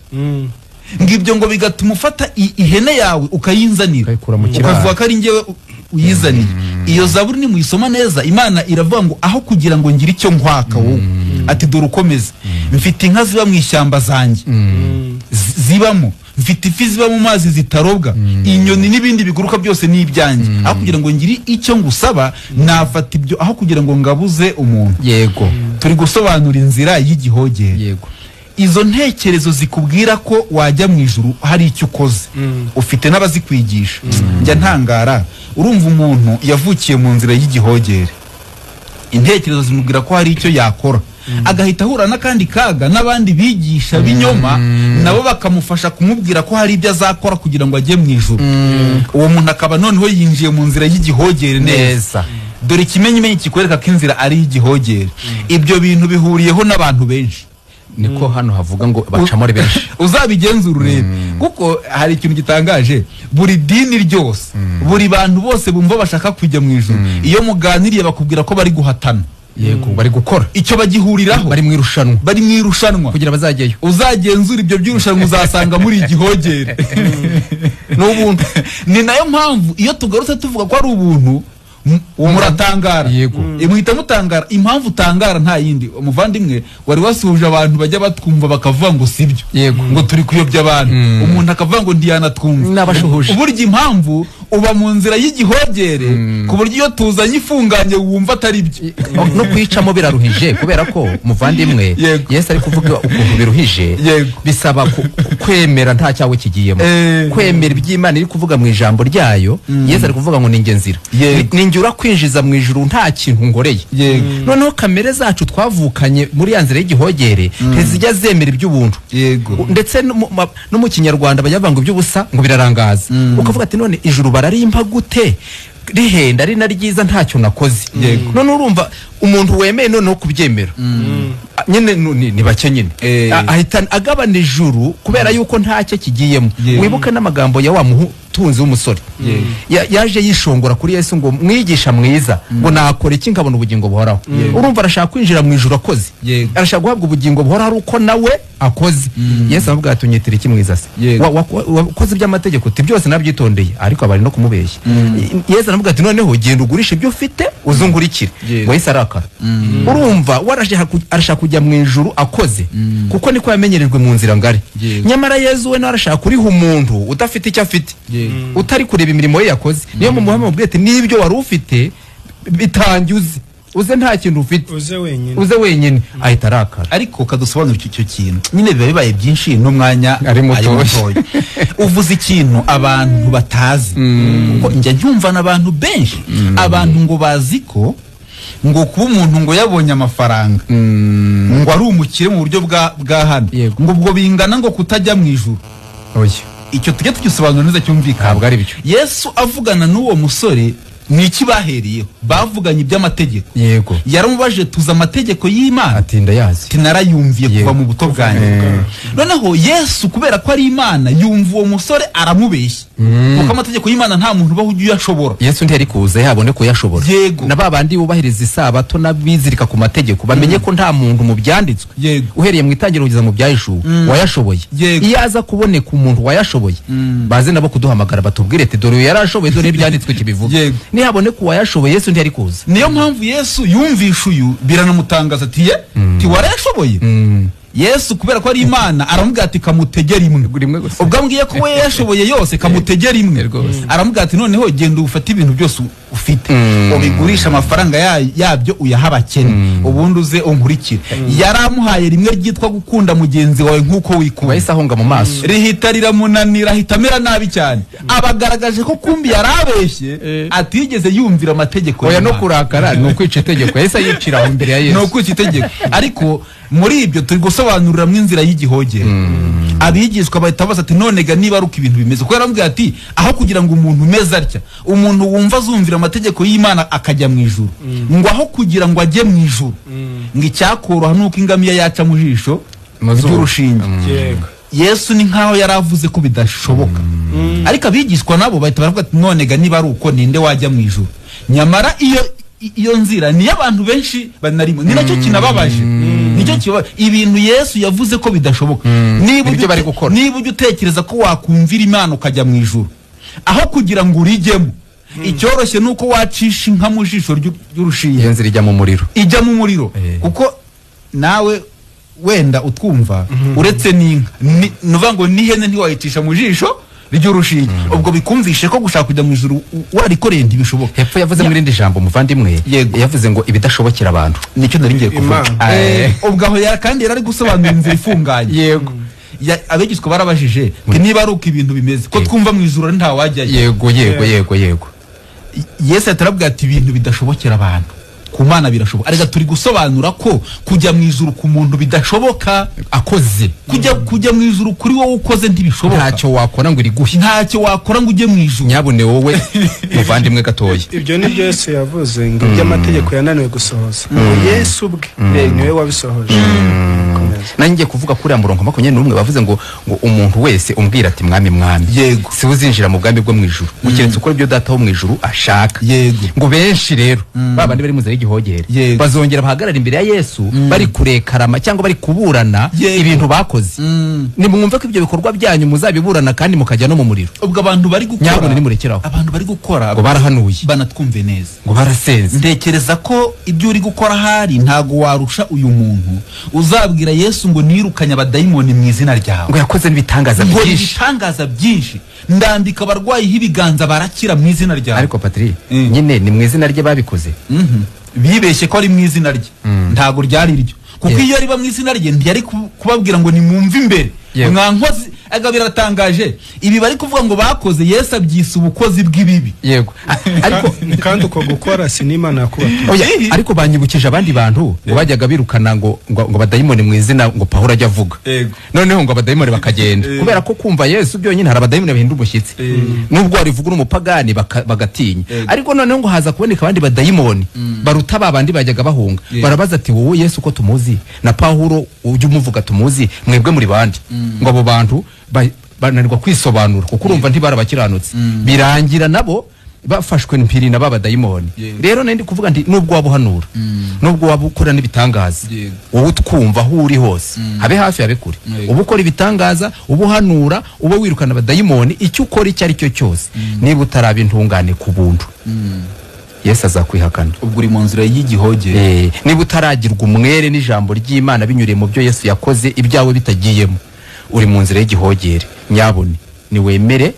Ngo ibyo ngo bigatuma ufata ihene yawe ukayinzanira, ukavuga ko ari njyewe uyizaniye. Iyo Zaburi nimuyisoma neza, Imana iravuga ngo aho kugira ngo ngire icyo nkwaka wowe, ati dore ukomeze, mfite inka ziba mu ishyamba zanjye zibamo, mfite ifi ziba mu mazi zitarobwa, inyoni n'ibindi biguruka byose ni ibyanjye. Aho kugira ngo ngire icyo ngusaba nafata ibyo, aho kugira ngo ngabuze umuntu. Yego. Turi gusobanura inzira y'igihogere. Yego. Izo ntekerezo zikubwira ko wajya mu ijuru hari icyo ukoze, ufite n'abazikwigisha. Njya ntangara, urumva umuntu yavukiye mu nzira y'igihogere, intekerezo zimubwira ko hari icyo yakora, agahita ahura n'akandi kaga n'abandi bigisha binyoma, nabo bakamufasha kumubwira ko hari ibyo azakora kugira ngo ajye mu ijuru. Uwo muntu akaba noneho yinjiye mu nzira y'igihogere neza. Dore ikimenyimenyi kikwereka ko inzira ari igihogere. Ibyo bintu bihuriyeho n'abantu benshi. Niko hano havuga ngo bacamo ari benshi. Uzabigenzura urebe, kuko hari ikintu gitangaje. Buri dini ryose, buri bantu bose bumva bashaka kujya mu ijuru, iyo muganiriye bakubwira ko bari guhatana. Yego, bari gukora icyo bagihuriraho, bari mu irushanwa, bari mu irushanwa kugira bazajyeyo. Uzagenzura ibyo by'irushanwa uzasanga muri igihogere. N'ubuntu. Ni nayo mpamvu iyo tugarutse tuvuga ko ari ubuntu muratangara. Yego. Muhita mutangara. Impamvu utangara nta yindi, umuvandimwe wari wasuhuje abantu bajya batwumva bakavuga ngo sibyo, ngo turi kuyobya abantu, umuntu akavuga ngo ndiyanatwumva. Nabashuhuje. Uburyo impamvu uba mu nzira y'igihogere ku buryo iyo tuzanye ifunganye wumva atari byo. No kwicamo biraruhije, kubera ko muvandimwe Yesu ari kuvuga ukuntu biruhije, bisaba kwemera nta cyawe kigiyemo, kwemera iby'Imana iri kuvuga mu ijambo ryayo. Yesu ari kuvuga ngo ninjye nzira, ninjye urakwinjiza mu ijuru nta kintu ngoreye. Noneho kamere zacu twavukanye muri ya nzira y'igihogere ntizijya zemera iby'ubuntu. Ndetse no mu Kinyarwanda bajya bavuga ngo iby'ubusa ngo birarangaza. Ukavuga ati none ijuru bararimpa gute rihenda ari na ryiza ntacyo nakoze. None urumva umuntu wemeye noneho kubyemera nyine ni bake nyine ahita agabana ijuru kubera yuko ntacyo kigiyemo. Wibuke n'amagambo ya wa mutunzi w'umusore yaje yishongora kuri Yesu ngo mwigisha mwiza, ngo nakora iki nkabona ubugingo buhoraho. Urumva arashaka kwinjira mu ijuru akoze, arashaka guhabwa ubugingo buhoraho ari uko nawe Akoze. Yesu aramubwira ati unyitira iki mwiza se? Wakoze iby'amategeko uti byose nabyitondeye, ariko abari no kumubeshya. Yesu aramubwira ati noneho genda ugurishe ibyo ufite uzungurikire. Ngo Yesu arakara. Urumva arashaka kujya mu ijuru akoze, kuko niko yamenyerejwe mu nzira ngari. Nyamara Yesu we nawe arashaka kuriha umuntu udafite icyo afite, utari kureba imirimo ye yakoze. Niyo mu muhamwe mubwiye ati n'ibyo wari ufite bitangize, uze nta kintu ufite, uze wenyine, ahita arakara. Ariko kadusobanura icyo kintu nyine biba bibaye byinshi n'umwanya ari mutoya. Uvuze ikintu abantu batazi, kuko njya nyumva n'abantu benshi, abantu ngo bazi ko ngo kuba umuntu ngo yabonye amafaranga ngo ari umukire mu buryo bwa hano, ngo ubwo bingana ngo kutajya mu ijuru. Oya, icyo tujya tugisobanura neza cyumvikana, ntabwo ari byo. Yesu avugana n'uwo musore ni iki bahereye? Bavuganye iby'amategeko. Yego. Yaramubajije tuza amategeko y'Imana, ati ndayazi, tinarayumviye kuva mu buto bwanjye. Noneho Yesu kubera ko ari Imana yumva uwo musore aramubeshya, kuko amategeko y'Imana nta muntu ubaho ujya uyashobora. Yesu ntiyari kuza yabone kuyashobora. Yego. Na babandi bubahiriza isabato n'abizirika ku mategeko bamenye ko nta muntu mu byanditswe uhereye mu itangiriro kugeza mu byahishuwe wayashoboye. Iyo aza kuboneka umuntu wayashoboye, baze nabo kuduhamagara batubwire ati dore yarashoboye, dore ibyanditswe kibivuga. Nihabone ku wayashoboye, Yesu ntiyari kuza. Niyo mpamvu Yesu yumvisha uyu biranamutangaza ati ye ti warayashoboye. Yesu kubera ko ari Imana aramubwira ati kamutegera imwe. Ubwo ambwiye ko we yashoboye yose, kamutegera imwe. Aramubwira ati noneho genda ufate ibintu byose ufite, ubigurisha amafaranga yabyo uyaha abakene, ubundi uze unkurikire. Yaramuhaye rimwe ryitwa gukunda mugenzi wawe nk'uko wikunda. Wahise ahunga mu maso, rihita riramunanira, ahita amera nabi cyane. Abagaragaje ko kumbi yarabeshye, atigeze yumvira amategeko. Oya, no kurakara ni ukwica itegeko. Yahise yicira aho imbere ya Yesu, ni ukwica itegeko. Ariko muri ibyo turi gusobanuriramo inzira y'igihogere. Abigishwa bahita baza ati none ga niba ari uko ibintu bimeze, kuko yarambwiye ati aho kugira ngo umuntu umeze atya, umuntu wumva azumvira amategeko y'Imana akajya mu ijuru, ngo aho kugira ngo ajye mu ijuru, ngo icyakoroha nuko ingamiya yaca mu jisho ry'urushinge. Yesu ni nkaho yaravuze ko bidashoboka. Ariko abigishwa nabo bahita baravuga ati none ga niba ari uko ninde wajya mu ijuru? Nyamara iyo nzira niyo abantu benshi banarimo, ni nacyo kinababaje, nicyo kiba ibintu Yesu yavuze ko bidashoboka. Niba ujya utekereza ko wakumvira Imana ukajya mu ijuru, aho kugira ngo urijyemo, icyoroshye nuko wacisha inka mu jisho ry'urushinge. Iyo nzira ijya mu muriro, ijya mu muriro. Kuko nawe wenda utwumva, uretse n'inka, nuvuga ngo n'ihene ntiwayicisha mu jisho ry'urushinge. Ubwo bikumvishe ko gushaka kujya mu ijuru warikoreye ntibishoboka. Hepfo yavuze muri irindi jambo muvandimwe, yavuze ngo ibidashobokera abantu, nicyo nari ngiye kuvuga. Ubwo aho kandi yari ari gusobanura inzira ifunganye. Yego. Abigishwa barabajije niba ari uko ibintu bimeze, ko twumva mu ijuru nta wajyayo. Yego yego yego yego. Yesu atarabwira ati ibintu bidashobokera abantu ku Mana birashoboka. Ariko turi gusobanura ko kujya mu ijuru ku muntu bidashoboka akoze. Kujya mu ijuru kuri wowe ukoze ntibishoboka. Ntacyo wakora ngo iriguhe, ntacyo wakora ngo ujye mu ijuru. Nyabune wowe muvandimwe gatoya. Ibyo ni byo Yesu yavuze ngo iby'amategeko yananiwe gusohoza, ngo Yesu ubwe niwe wabisohoje. Nanjye kuvuga kuri murongo 21 bavuze ngo umuntu wese umbwira ati mwami mwami, si uzinjira mu bwami bwo mu ijuru, keretse ukora ibyo data wo mu ijuru ashaka. Ngo benshi rero babandi bari mu nzira y'igihogere bazongera bahagarara imbere ya Yesu bari kurekarama cyangwa bari kuburana ibintu bakoze. Nimwumve ko ibyo bikorwa byanyu muzabiburana kandi mukajya no mu muriro. Ubwo abantu bari gukora, nyabune nimurekeraho, abantu bari gukora ngo barahanuye, banatwumve neza, ngo barasenze. Ntekereza ko ibyo uri gukora hari ntago warusha uyu muntu uzabwira Yesu ngo nirukanye abadayimoni mu izina ryawe, ngo yakoze n'ibitangaza byinshi, ibitangaza byinshi, ndambika abarwayi ibiganza barakira mu izina ryawe. Ariko Patrick, nyine ni mu izina rye babikoze. Bibeshye ko ari mu izina rye, ntago ryari ryo, kuko iyo riba mu izina rye ntiyari kubabwira ngo nimwumve imbere mwankozi. Aga biratangaje ibi bari kuvuga ngo bakoze, Yesu abyisa ubukozi bw'ibibi. Yego. Ariko kandi uko gukora sinimana yakubatumye. Oya, ariko banyibukije abandi bantu ngo bajyaga birukana ngo badayimoni mu izina ngo Pawulo ajya avuga. Noneho ngo abadayimoni bakagenda, kubera ko kumva Yesu byonyine hari abadayimoni bahinda umushyitsi, nubwo warivuga uri umupagani bagatinya. Ariko noneho ngo haza kuboneka abandi badayimoni baruta babandi bajyaga bahunga, barabaza ati wowe Yesu ko tumuzi na Pawulo ujya umuvuga tumuzi, mwebwe muri bande? Ngo abo bantu bananirwa kwisobanura, kuko urumva ntibarabakiranutse. Birangira nabo Bafashwe mpiri na babadayimoni. Rero nandi kuvuga nti nubwo wabuhanura, nubwo wabukora n'ibitangaza, wowe utwumva aho uri hose, habe hafi habe kure, uba ukora ibitangaza, ubuhanura, uba wirukana abadayimoni, icyo ukora icyo ari cyo cyose, niba utaraba intungane ku buntu, Yesu azakwihakana. Ubwo uri mu nzira y'igihogere. Niba utaragirwa umwere n'ijambo ry'Imana binyuriye mu byo Yesu yakoze, ibyawe bitagiyemo, uri mu nzira y'igihogere. Nyabone niwemere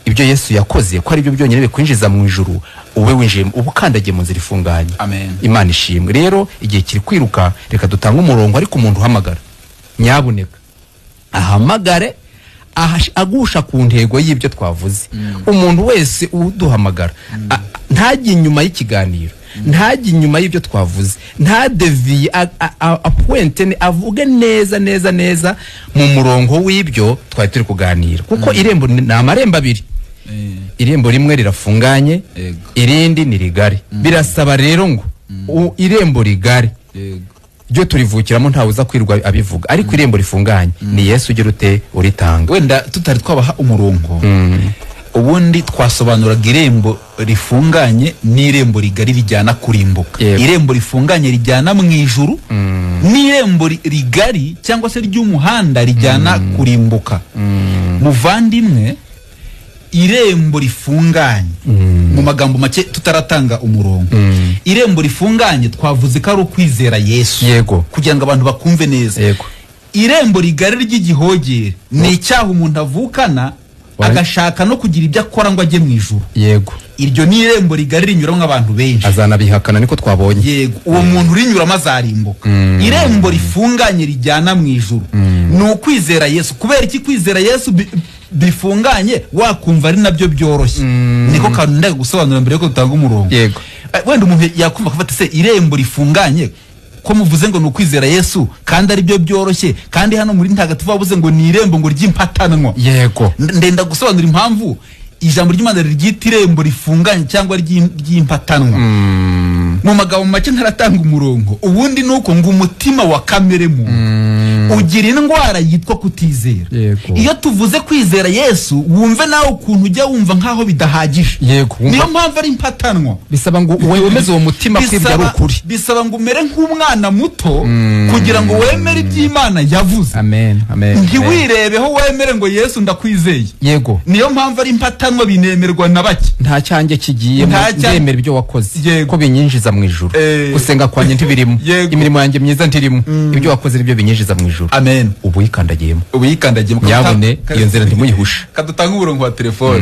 ibyo Yesu yakoze ko ari byo byonyine bikwinjiza mu ijuru, ube winjiye ubukandagiye mu nzira ifunganye. Amen. Imana ishimwe. Rero igihe kiri kwiruka, reka dutange umurongo, ariko umuntu uhamagara nyabuneka ahamagare agusha ku ntego y'ibyo twavuze. Umuntu wese uduhamagara ntajye inyuma y'ikiganiro, ntajye inyuma y'ibyo twavuze, ntadeviye, apointe, avuge neza neza neza mu murongo w'ibyo twari turi kuganira. Kuko irembo ni amarembo abiri. Irembo rimwe rirafunganye, irindi ni rigari. Birasaba rero ngo irembo rigari ryo turivukiramo ntawe uza kwirwa abivuga, ariko irembo rifunganye ni Yesu ugira ute uritanga. Wenda tutari twabaha umurongo, ubundi twasobanuraga irembo rifunganye n'irembo rigari rijyana kurimbuka. Irembo rifunganye rijyana mu ijuru, n'irembo rigari cyangwa se ry'umuhanda rijyana kurimbuka. Muvandimwe, irembo rifunganye, mu magambo make tutaratanga umurongo, irembo rifunganye twavuze ko ari ukwizera Yesu. Yego. Kugira ngo abantu bakumve neza. Yego. Irembo rigari ry'igihogere ni icyaha umuntu avukana agashaka no kugira ibyo akora ngo ajye mu ijuru. Yego. Iryo ni irembo rigari rinyuramo abantu benshi, azanabihakana, niko twabonye. Yego, uwo muntu urinyuramo azarimbuka. Irembo rifunganye rijyana mu ijuru ni ukwizera Yesu. Kubera iki kwizera Yesu bifunganye wakumva ari nabyo byoroshye? Niko kantu ndaga gusobanura mbere yuko dutanga umurongo. Yego. Wenda umuntu yakumva akafata se irembo rifunganye ko muvuze ngo ni ukwizera Yesu kandi ari byo byoroshye, kandi hano muri ntagatifu bavuze ngo ni irembo ngo ry'impatanwa. Yego. Ndenda gusobanura impamvu ijambo ry'Imana ryita irembo rifunganye cyangwa ry'impatanwa. Mu magambo make ntaratanga umurongo, ubundi nuko ngo umutima wa kamere muntu ugira indwara yitwa kutizera. Iyo tuvuze kwizera Yesu, wumve nawe ukuntu ujya wumva nkaho bidahagije. Yego. Niyo mpamvu ari impatanwa. Bisaba ngo wemeze uwo mutima kwibyo ari ukuri. Bisaba ngo umere nk'umwana muto kugira ngo wemere iby'Imana yavuze. Amen. Amen. Ntiwirebeho, wemere ngo Yesu ndakwizeye. Yego. Niyo mpamvu ari impatanwa, binemerwa na bake. Nta cyanjye kigiye ndemera ibyo wakoze ko binyinjiza mu ijuru. Gusenga kwanjye ntibirimo, imirimo yanjye myiza ntirimo, ibyo wakoze nibyo binyinjiza mu ijuru. Amen. Ubu yikandagiyemo. Ubu yikandagiyemo. Nyabone iyo nzira ntimuyihushe. Kadutanga umurongo wa telefone.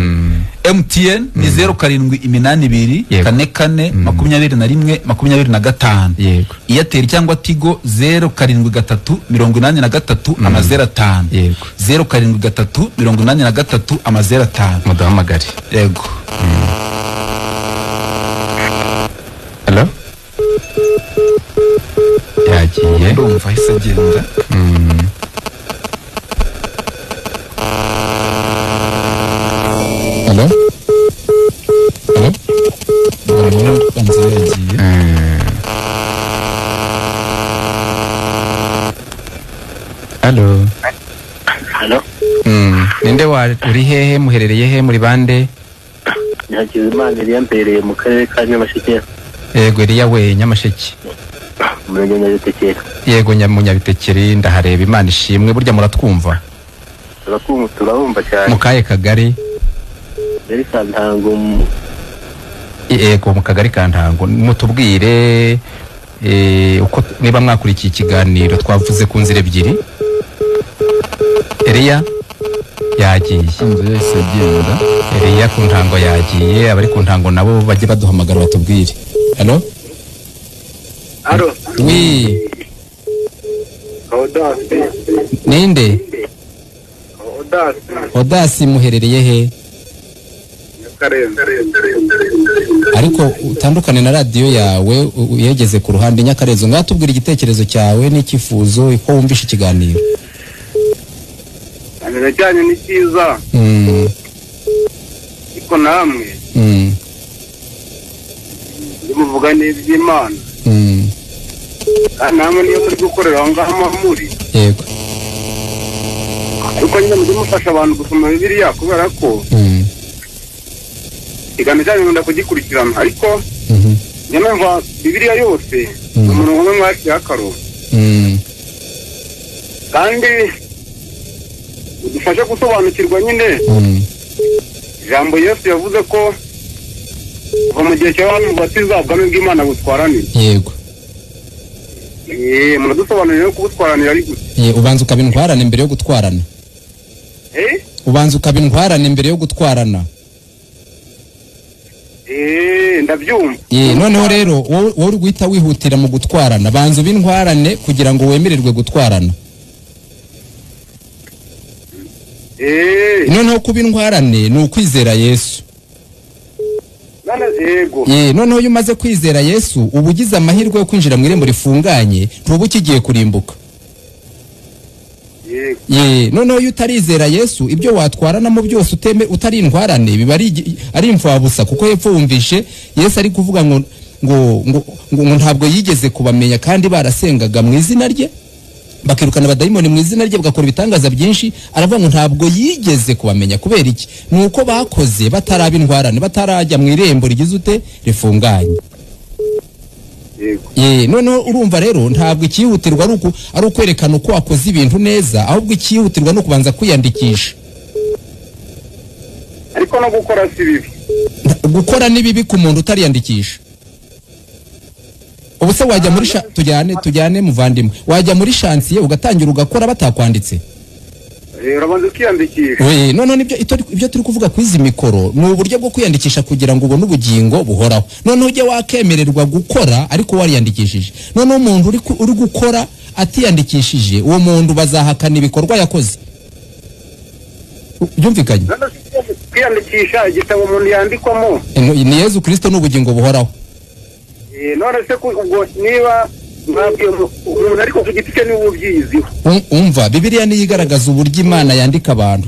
MTN ni 0782 44 21 25. Yego. Airtel cyangwa Tigo 073 83 05. Yego. 073 83 05. Muduhamagare. Yego. Hello? Yagiye. Ndumva ahise agenda. Hello? Hello? Ndumva yagiye. Hello? Hello? Ninde wa uri hehe, muherereye he, muri bande? Hakizimana Eliya, mperereye mu karere ka Nyamasheke. Yego Eliya we, Nyamasheke. Umurenge wa Nyabitekeri. Yego, Nyabitekeri ndahareba. Imana ishimwe, burya muratwumva? Turabumva cyane. Mu kahe kagari? Kagari ka Ntango. Yego, mu kagari ka Ntango. Mutubwire uko niba mwakurikiye ikiganiro twavuze ku nzira ebyiri. Eliya yagiye. Eliya ku Ntango yagiye, abari ku Ntango nabo bajye baduhamagara batubwire. Hello? Allo? Oui. Odasi. Ninde? Odasi. Odasi muherereye he? Nyakarenzo. Ariko utandukane na radio yawe uyegeze ku ruhande. Nyakarenzo, ngatubwira igitekerezo cyawe n'icyifuzo uko wumvisha ikiganiro. Ibijyanye ni cyiza. Ariko namwe muvuga n'iby'Imana. Namwe niyo muri gukorera aho ngaho muri. Yego. Ariko nyine mujye mufasha abantu gusoma Bibiliya, kubera ko Ikiganiro cyanyu nkunda kugikurikirana, ariko njya numva Bibiliya yose umurongo umwe mwaciyeho akarongo. Kandi udufashe gusobanukirwa nyine ijambo Yesu yavuze ko kuva mu gihe cya Yohana Umubatiza ubwami bw'Imana butwaranira. Yego. Muradusobanurira kubutwaranira ari gute? Ubanza ukaba intwarane mbere yo gutwarana. Ubanza ukaba intwarane mbere yo gutwarana. Ndabyumva. Noneho rero wowe uri guhita wihutira mu gutwarana, banza ube intwarane kugira ngo wemererwe gutwarana. Noneho kuba intwarane ni ukwizera Yesu. Noneho iyo umaze kwizera Yesu uba ugize amahirwe yo kwinjira mu irembo rifunganye, ntuba ukigiye kurimbuka. Noneho iyo utarizera Yesu ibyo watwaranamo byose utari intwarane biba ari imfabusa, kuko hepfo wumvishe Yesu ari kuvuga ngo ngo ngo ntabwo yigeze kubamenya kandi barasengaga mu izina rye, bakirukana abadayimoni mu izina rye, bagakora ibitangaza byinshi. Aravuga ngo ntabwo yigeze kubamenya. Kubera iki? Ni uko bakoze bataraba intwarane, batarajya mu irembo rigize ute rifunganye. Noneho urumva rero ntabwo ikihutirwa ari ukwerekana uko wakoze ibintu neza, ahubwo ikihutirwa no kubanza kwiyandikisha. Ariko no gukora si bibi. Gukora ni bibi ku muntu utariyandikisha. Ubu se wajya muri tujyane muvandimwe, wajya muri shansiye ugatangira ugakora batakwanditse? Urabanza ukiyandikisha. Noneho nibyo ibyo turi kuvuga ku izi mikoro ni uburyo bwo kwiyandikisha kugira ngo ubone ubugingo buhoraho. Noneho ujye wakemererwa gukora ariko wariyandikishije. Noneho umuntu uri gukora atiyandikishije, uwo muntu bazahakana ibikorwa yakoze. Byumvikanye? Kwiyandikisha igitabo umuntu yandikwamo ni Yesu Kristo n'ubugingo buhoraho. None se ubwo niba mwabwiye umuntu ariko ku giti cye niwe ubyiziho. Umva, Bibiliya niyo igaragaza uburyo Imana yandika abantu.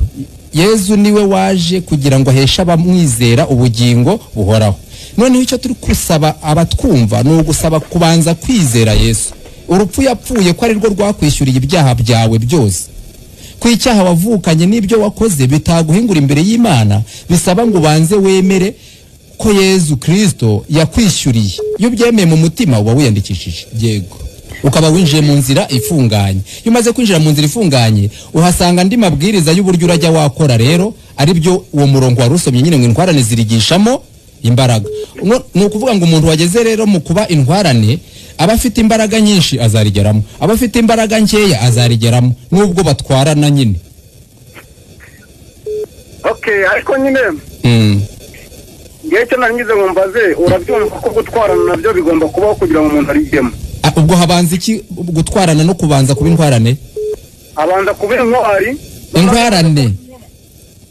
Yezu niwe waje kugira ngo aheshe abamwizera ubugingo buhoraho. Noneho icyo turi gusaba abatwumva ni ugusaba kubanza kwizera Yesu. Urupfu yapfuye ko ari rwo rwakwishyuriye ibyaha byawe byose. Ko icyaha wavukanye n'ibyo wakoze bitaguhingura imbere y'Imana, bisaba ngo ubanze wemere ko Yezu Kristo yakwishyuriye. Iyo ubyemeye mu mutima uba wiyandikishije. Yego. Ukaba winjiye mu nzira ifunganye. Iyo umaze kwinjira mu nzira ifunganye uhasanga andi mabwiriza y'uburyo urajya wakora rero, ari byo uwo murongo warusomye nyine ngo intwarane zirigishamo imbaraga. Ni ukuvuga ngo umuntu wageze rero mu kuba intwarane aba afite imbaraga nyinshi azarigeramo, aba afite imbaraga nkeya azarigeramo, nubwo batwarana nyine. Okay, ariko nyine ngiye cyo naringize ngo mbaze, urabyumva ko gutwarana nabyo bigomba kubaho kugira ngo umuntu arigemo. Ubwo habanza iki gutwarana no kubanza kuba intwarane? Abanza kuba intwari. Intwarane.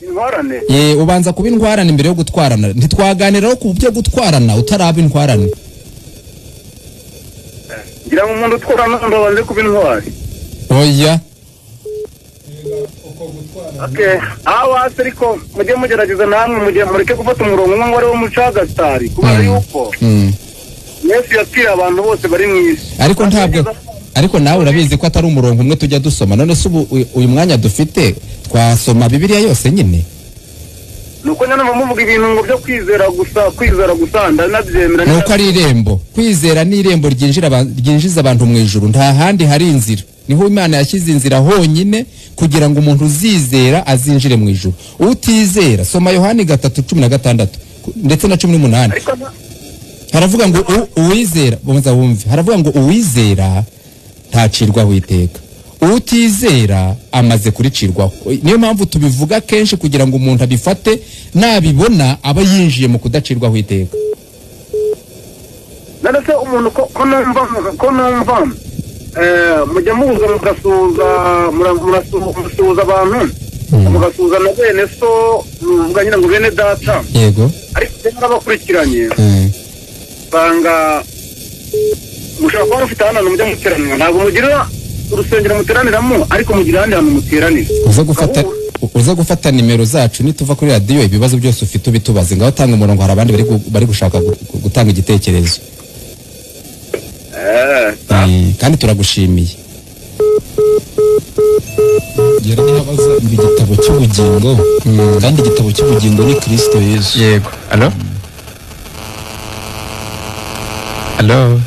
Intwarane. Ubanza kuba intwarane mbere yo gutwarana. Ntitwaganiraho ku byo gutwarana utaraba intwarane. Ngira ngo umuntu utwarana abanze kuba intwari. Oya. Okay, aho ariko mujye mugerageza namwe mujye mureke gufata umurongo umwe ngo ari wo mucagasitari, kubera yuko Yesu yapfiriye abantu bose bari mu isi. Ariko ntabwo, ariko nawe urabizi ko atari umurongo umwe tujya dusoma. None se ubu uyu mwanya dufite twasoma Bibiliya yose nyine? Nuko nyine muvuga ibintu ngo byo kwizera gusa, kwizera gusa ndanabyemera. Nuko ari irembo. Kwizera ni irembo ryinjiza abantu mu ijuru. Nta handi hari inzira. Niho Imana yashyize inzira honyine kugira ngo umuntu uzizera azinjire mu ijuru. Utizera, soma Yohani 3:16 ndetse na 18. Haravuga ngo uwizera, bonza wumve. Haravuga ngo uwizera ntacirwaho iteka. Utizera amaze kuricirwaho. Niyo mpamvu tubivuga kenshi kugira ngo umuntu abifate, nabibona aba yinjiye mu kudacirwaho iteka. None se umuntu ko numva mujya muhuza mugasuhuza, murasuhuza abantu, mugasuhuza na bene so, muvuga nyine ngo bene data. Yego. Ariko narabakurikiranye. Banga mushobora kuba mufite ahantu mujya muteranira, ntabwo mugira urusengero muteraniramo, ariko mugira ahandi hantu muteranira. Uza gufata nimero zacu nituva kuri radiyo, ibibazo byose ufite ubitubaze. Ngaho tanga umurongo, hari abandi bari gushaka gutanga igitekerezo. Kandi turagushimiye. Yari abaza ngo igitabo cy'ubugingo, kandi igitabo cy'ubugingo ni Kristo Yesu. Yego. Allo? Alo,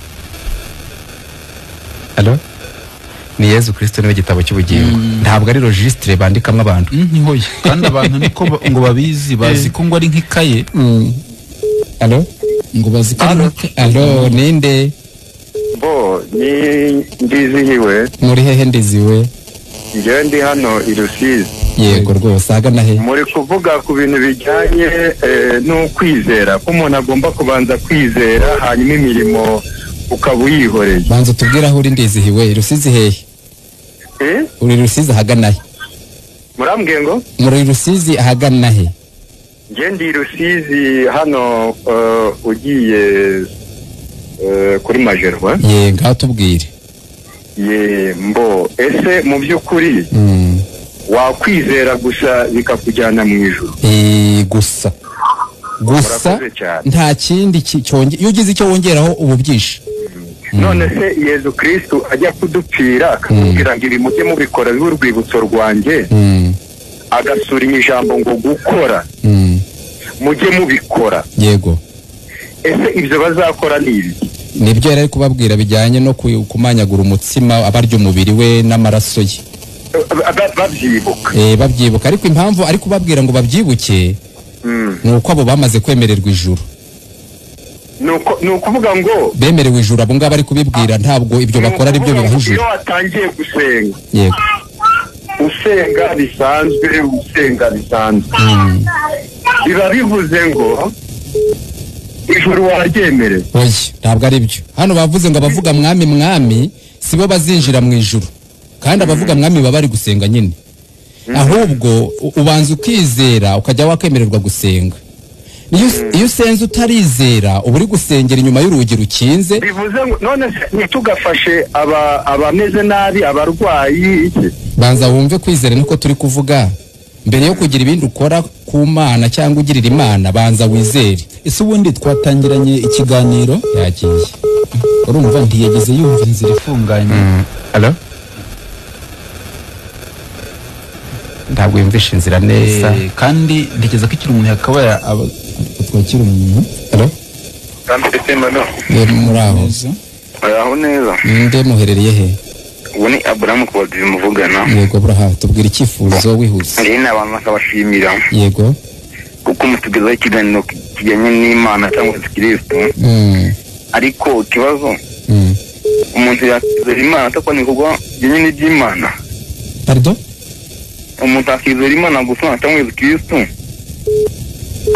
alo, ni Yezu Kristo niwe gitabo cy'ubugingo, ntabwo ari registre bandikamo abantu. Ntihoye kandi abantu niko ngo babizi, bazi ko ngo ari nk'ikaye. Alo, ngo bazi ko ari nk'ikaye. Alo, ninde? Bo ni Ndizihiwe. Muri hehe Ndiziwe? Njyewe ndi hano i Rusizi. Yego rwose, ahagana he? Muri kuvuga ku bintu bijyanye n'ukwizera, ko umuntu agomba kubanza kwizera hanyuma imirimo ukaba uyihoreye. Banza utubwire aho uri Ndizihiwe, Rusizi hehe? Uri Rusizi ahagana he? Murambwiye ngo? Muri Rusizi ahagana he? Njye ndi Rusizi hano ugiye kuri Majerwa. Ye, ngaho tubwire. Ye, mbo ese mu by'ukuri wakwizera gusa bikakujyana mu ijuru? Gusa gusa nta kindi cyongera, iyo ugize icyo wongeraho ubu byinshi. None se Yezu Kristo ajya kudupfira akatubwira ngo ibi mujye mubikora bibe urwibutso rwanjye, agasura ijambo ngo gukora, mujye mubikora. Yego. Ese ibyo bazakora ni ibi? Nibyo yari kubabwira bijyanye no kumanyagura umutsima abarya umubiri we n'amaraso ye. Babyibuka. Babyibuka, ariko impamvu ari kubabwira ngo babyibuke ni uko abo bamaze kwemererwa ijuru. Ni ukuvuga ngo bemerewe ijuru, abo ngabo ari kubibwira ntabwo ibyo bakora ari byo bibaha ijuru. Iyo watangiye gusenga, yego, usenga bisanzwe, usenga bisanzwe, biba bivuze ngo ijuru waryemerewe. Oya, ntabwo ari byo. Hano bavuze ngo abavuga mwami mwami sibo bazinjira mu ijuru, kandi abavuga mwami baba bari gusenga nyine. Ahubwo ubanza ukizera ukajya wakemererwa gusenga. Iyo usenze utarizera uba uri gusengera inyuma y'urugi rukinze. Bivuze ngo none ntitugafashe abameze nabi, abarwayi iki? Banza wumve kwizera niko turi kuvuga. Mbere yo kugira ibindi ukora ku Mana cyangwa ugirira Imana, banza wizere. Ese ubundi twatangiranye ikiganiro yagiye, urumva ntiyageze yumva inzira ifunganye. Alo, ntabwo yumvisha inzira neza. Kandi ntekereza ko ikiri umuntu yakabaye twakira umuntu. Alo, muraho? Muraho neza. Ninde, muherereye he? Ubu ni Aburahamu Kubadizi muvugana. Yego Aburahamu, tubwira icyifuzo wihuse. Njye n'abantu bakabashimira. Yego. Kuko mutugezaho ikiganiro kijyanye n'Imana cyangwa se Kristo. Ariko ikibazo, umuntu yakizera Imana atakora ibikorwa bijyanye n'iby'Imana. Pardon? Umuntu akizera Imana gusa cyangwa Yezu Kristo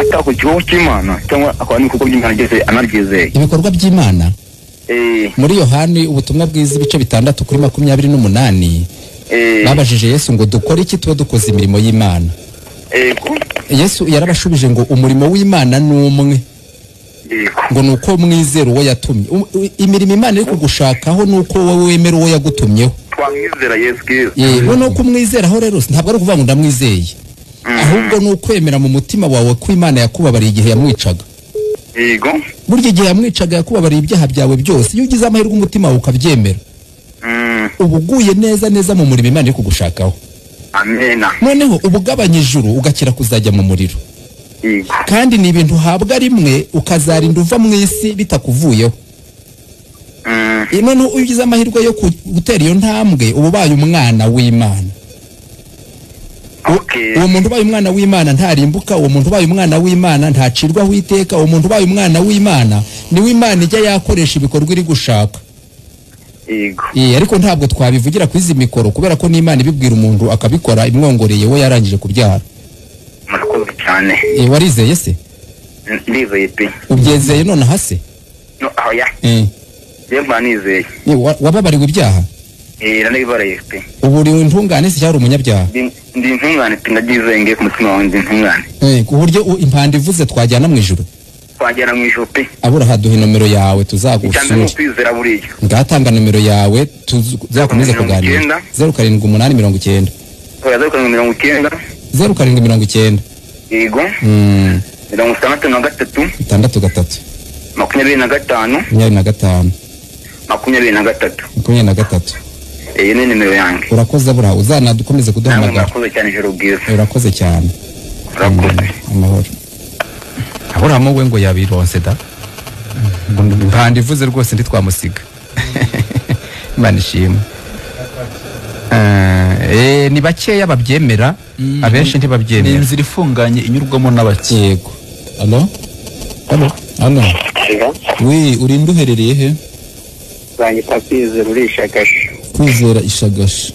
atakora igikorwa cy'Imana cyangwa akora n'ibikorwa by'Imana byose anabyizeye. Ibikorwa by'Imana? Muri Yohani ubutumwa bwiza ibice 6 kuri 28 babajije Yesu ngo dukore iki tuba dukoze imirimo y'Imana. Yesu yarabashubije ngo umurimo w'Imana ni umwe, ngo nuko mwizera uwo yatumye. Imirimo Imana iri kugushakaho nuko wowe wemera uwo yagutumyeho. Twamwizera Yesu Kristo. Noneho kumwizeraho rero ntabwo ari ukuvuga ngo ndamwizeye, ahubwo ni ukwemera mu mutima wawe ko Imana yakubabariye igihe yamwicaga. Yego. Burya igihe yamwicaga yakubabariye ibyaha byawe byose. Iyo ugize amahirwe umutima wawe ukabyemera, uba uguye neza neza mu murimo Imana iri kugushakaho. Amena. Noneho ubugabanya ijuru ugakira kuzajya mu muriro. Yego. Kandi ni ibintu uhabwa rimwe ukazarinda uva mu isi bitakuvuyeho. Noneho iyo ugize amahirwe yo gutera iyo ntambwe uba ubaye umwana w'Imana. Uwo muntu ubaye umwana w'Imana ntarimbuka, uwo muntu ubaye umwana w'Imana ntacirwaho iteka, uwo muntu ubaye umwana w'Imana niwe Imana ijya yakoresha ibikorwa iri gushaka. Yego. Ariko ntabwo twabivugira ku izi mikoro kubera ko n'Imana ibibwira umuntu akabikora imwongoreye we yarangije kubyara. Murakoze cyane. Warizeye se? Ndizeye pe. Ubyezeye none hase? No, oya. Yemba nizeye. Wababariwe ibyaha? Narabibareye pe. Ubu uri intungane se cyangwa umunyabyaha? Ndi intungane pe, ndabyizeye ngiye ku mutima wanjye intungane. Ku buryo impanda ivuze twajyana mu ijuru? Twajyana mu ijuru pe. Aburaha duhe nomero yawe tuzagusura. Cyane kwizera buriya. Ngatanga nomero yawe tuzakomeza kuganira. 0789. Oya, 0790. 0790. Yego. 63. 63. 25. 25. 23. 23. Iyi ni nimero yanjye. Urakoze Aburaha, uzanadukomeze kuduhamagara. Murakoze cyane, ijoro bwiza. Urakoze cyane. Urakoze. Amahoro. Aburahamu we ngo yabironse da. Impanda ivuze rwose ntitwamusiga. Imana ishimwe. Ni bakeya babyemera, abenshi ntibabyemera. Ni inzira ifunganye inyurwamo n'abake. Yego. Allo? Allo? Allo? Oui, urinde uherereye he? Banyita Kwizera uri Ishagasha. Kwizera Ishagasha.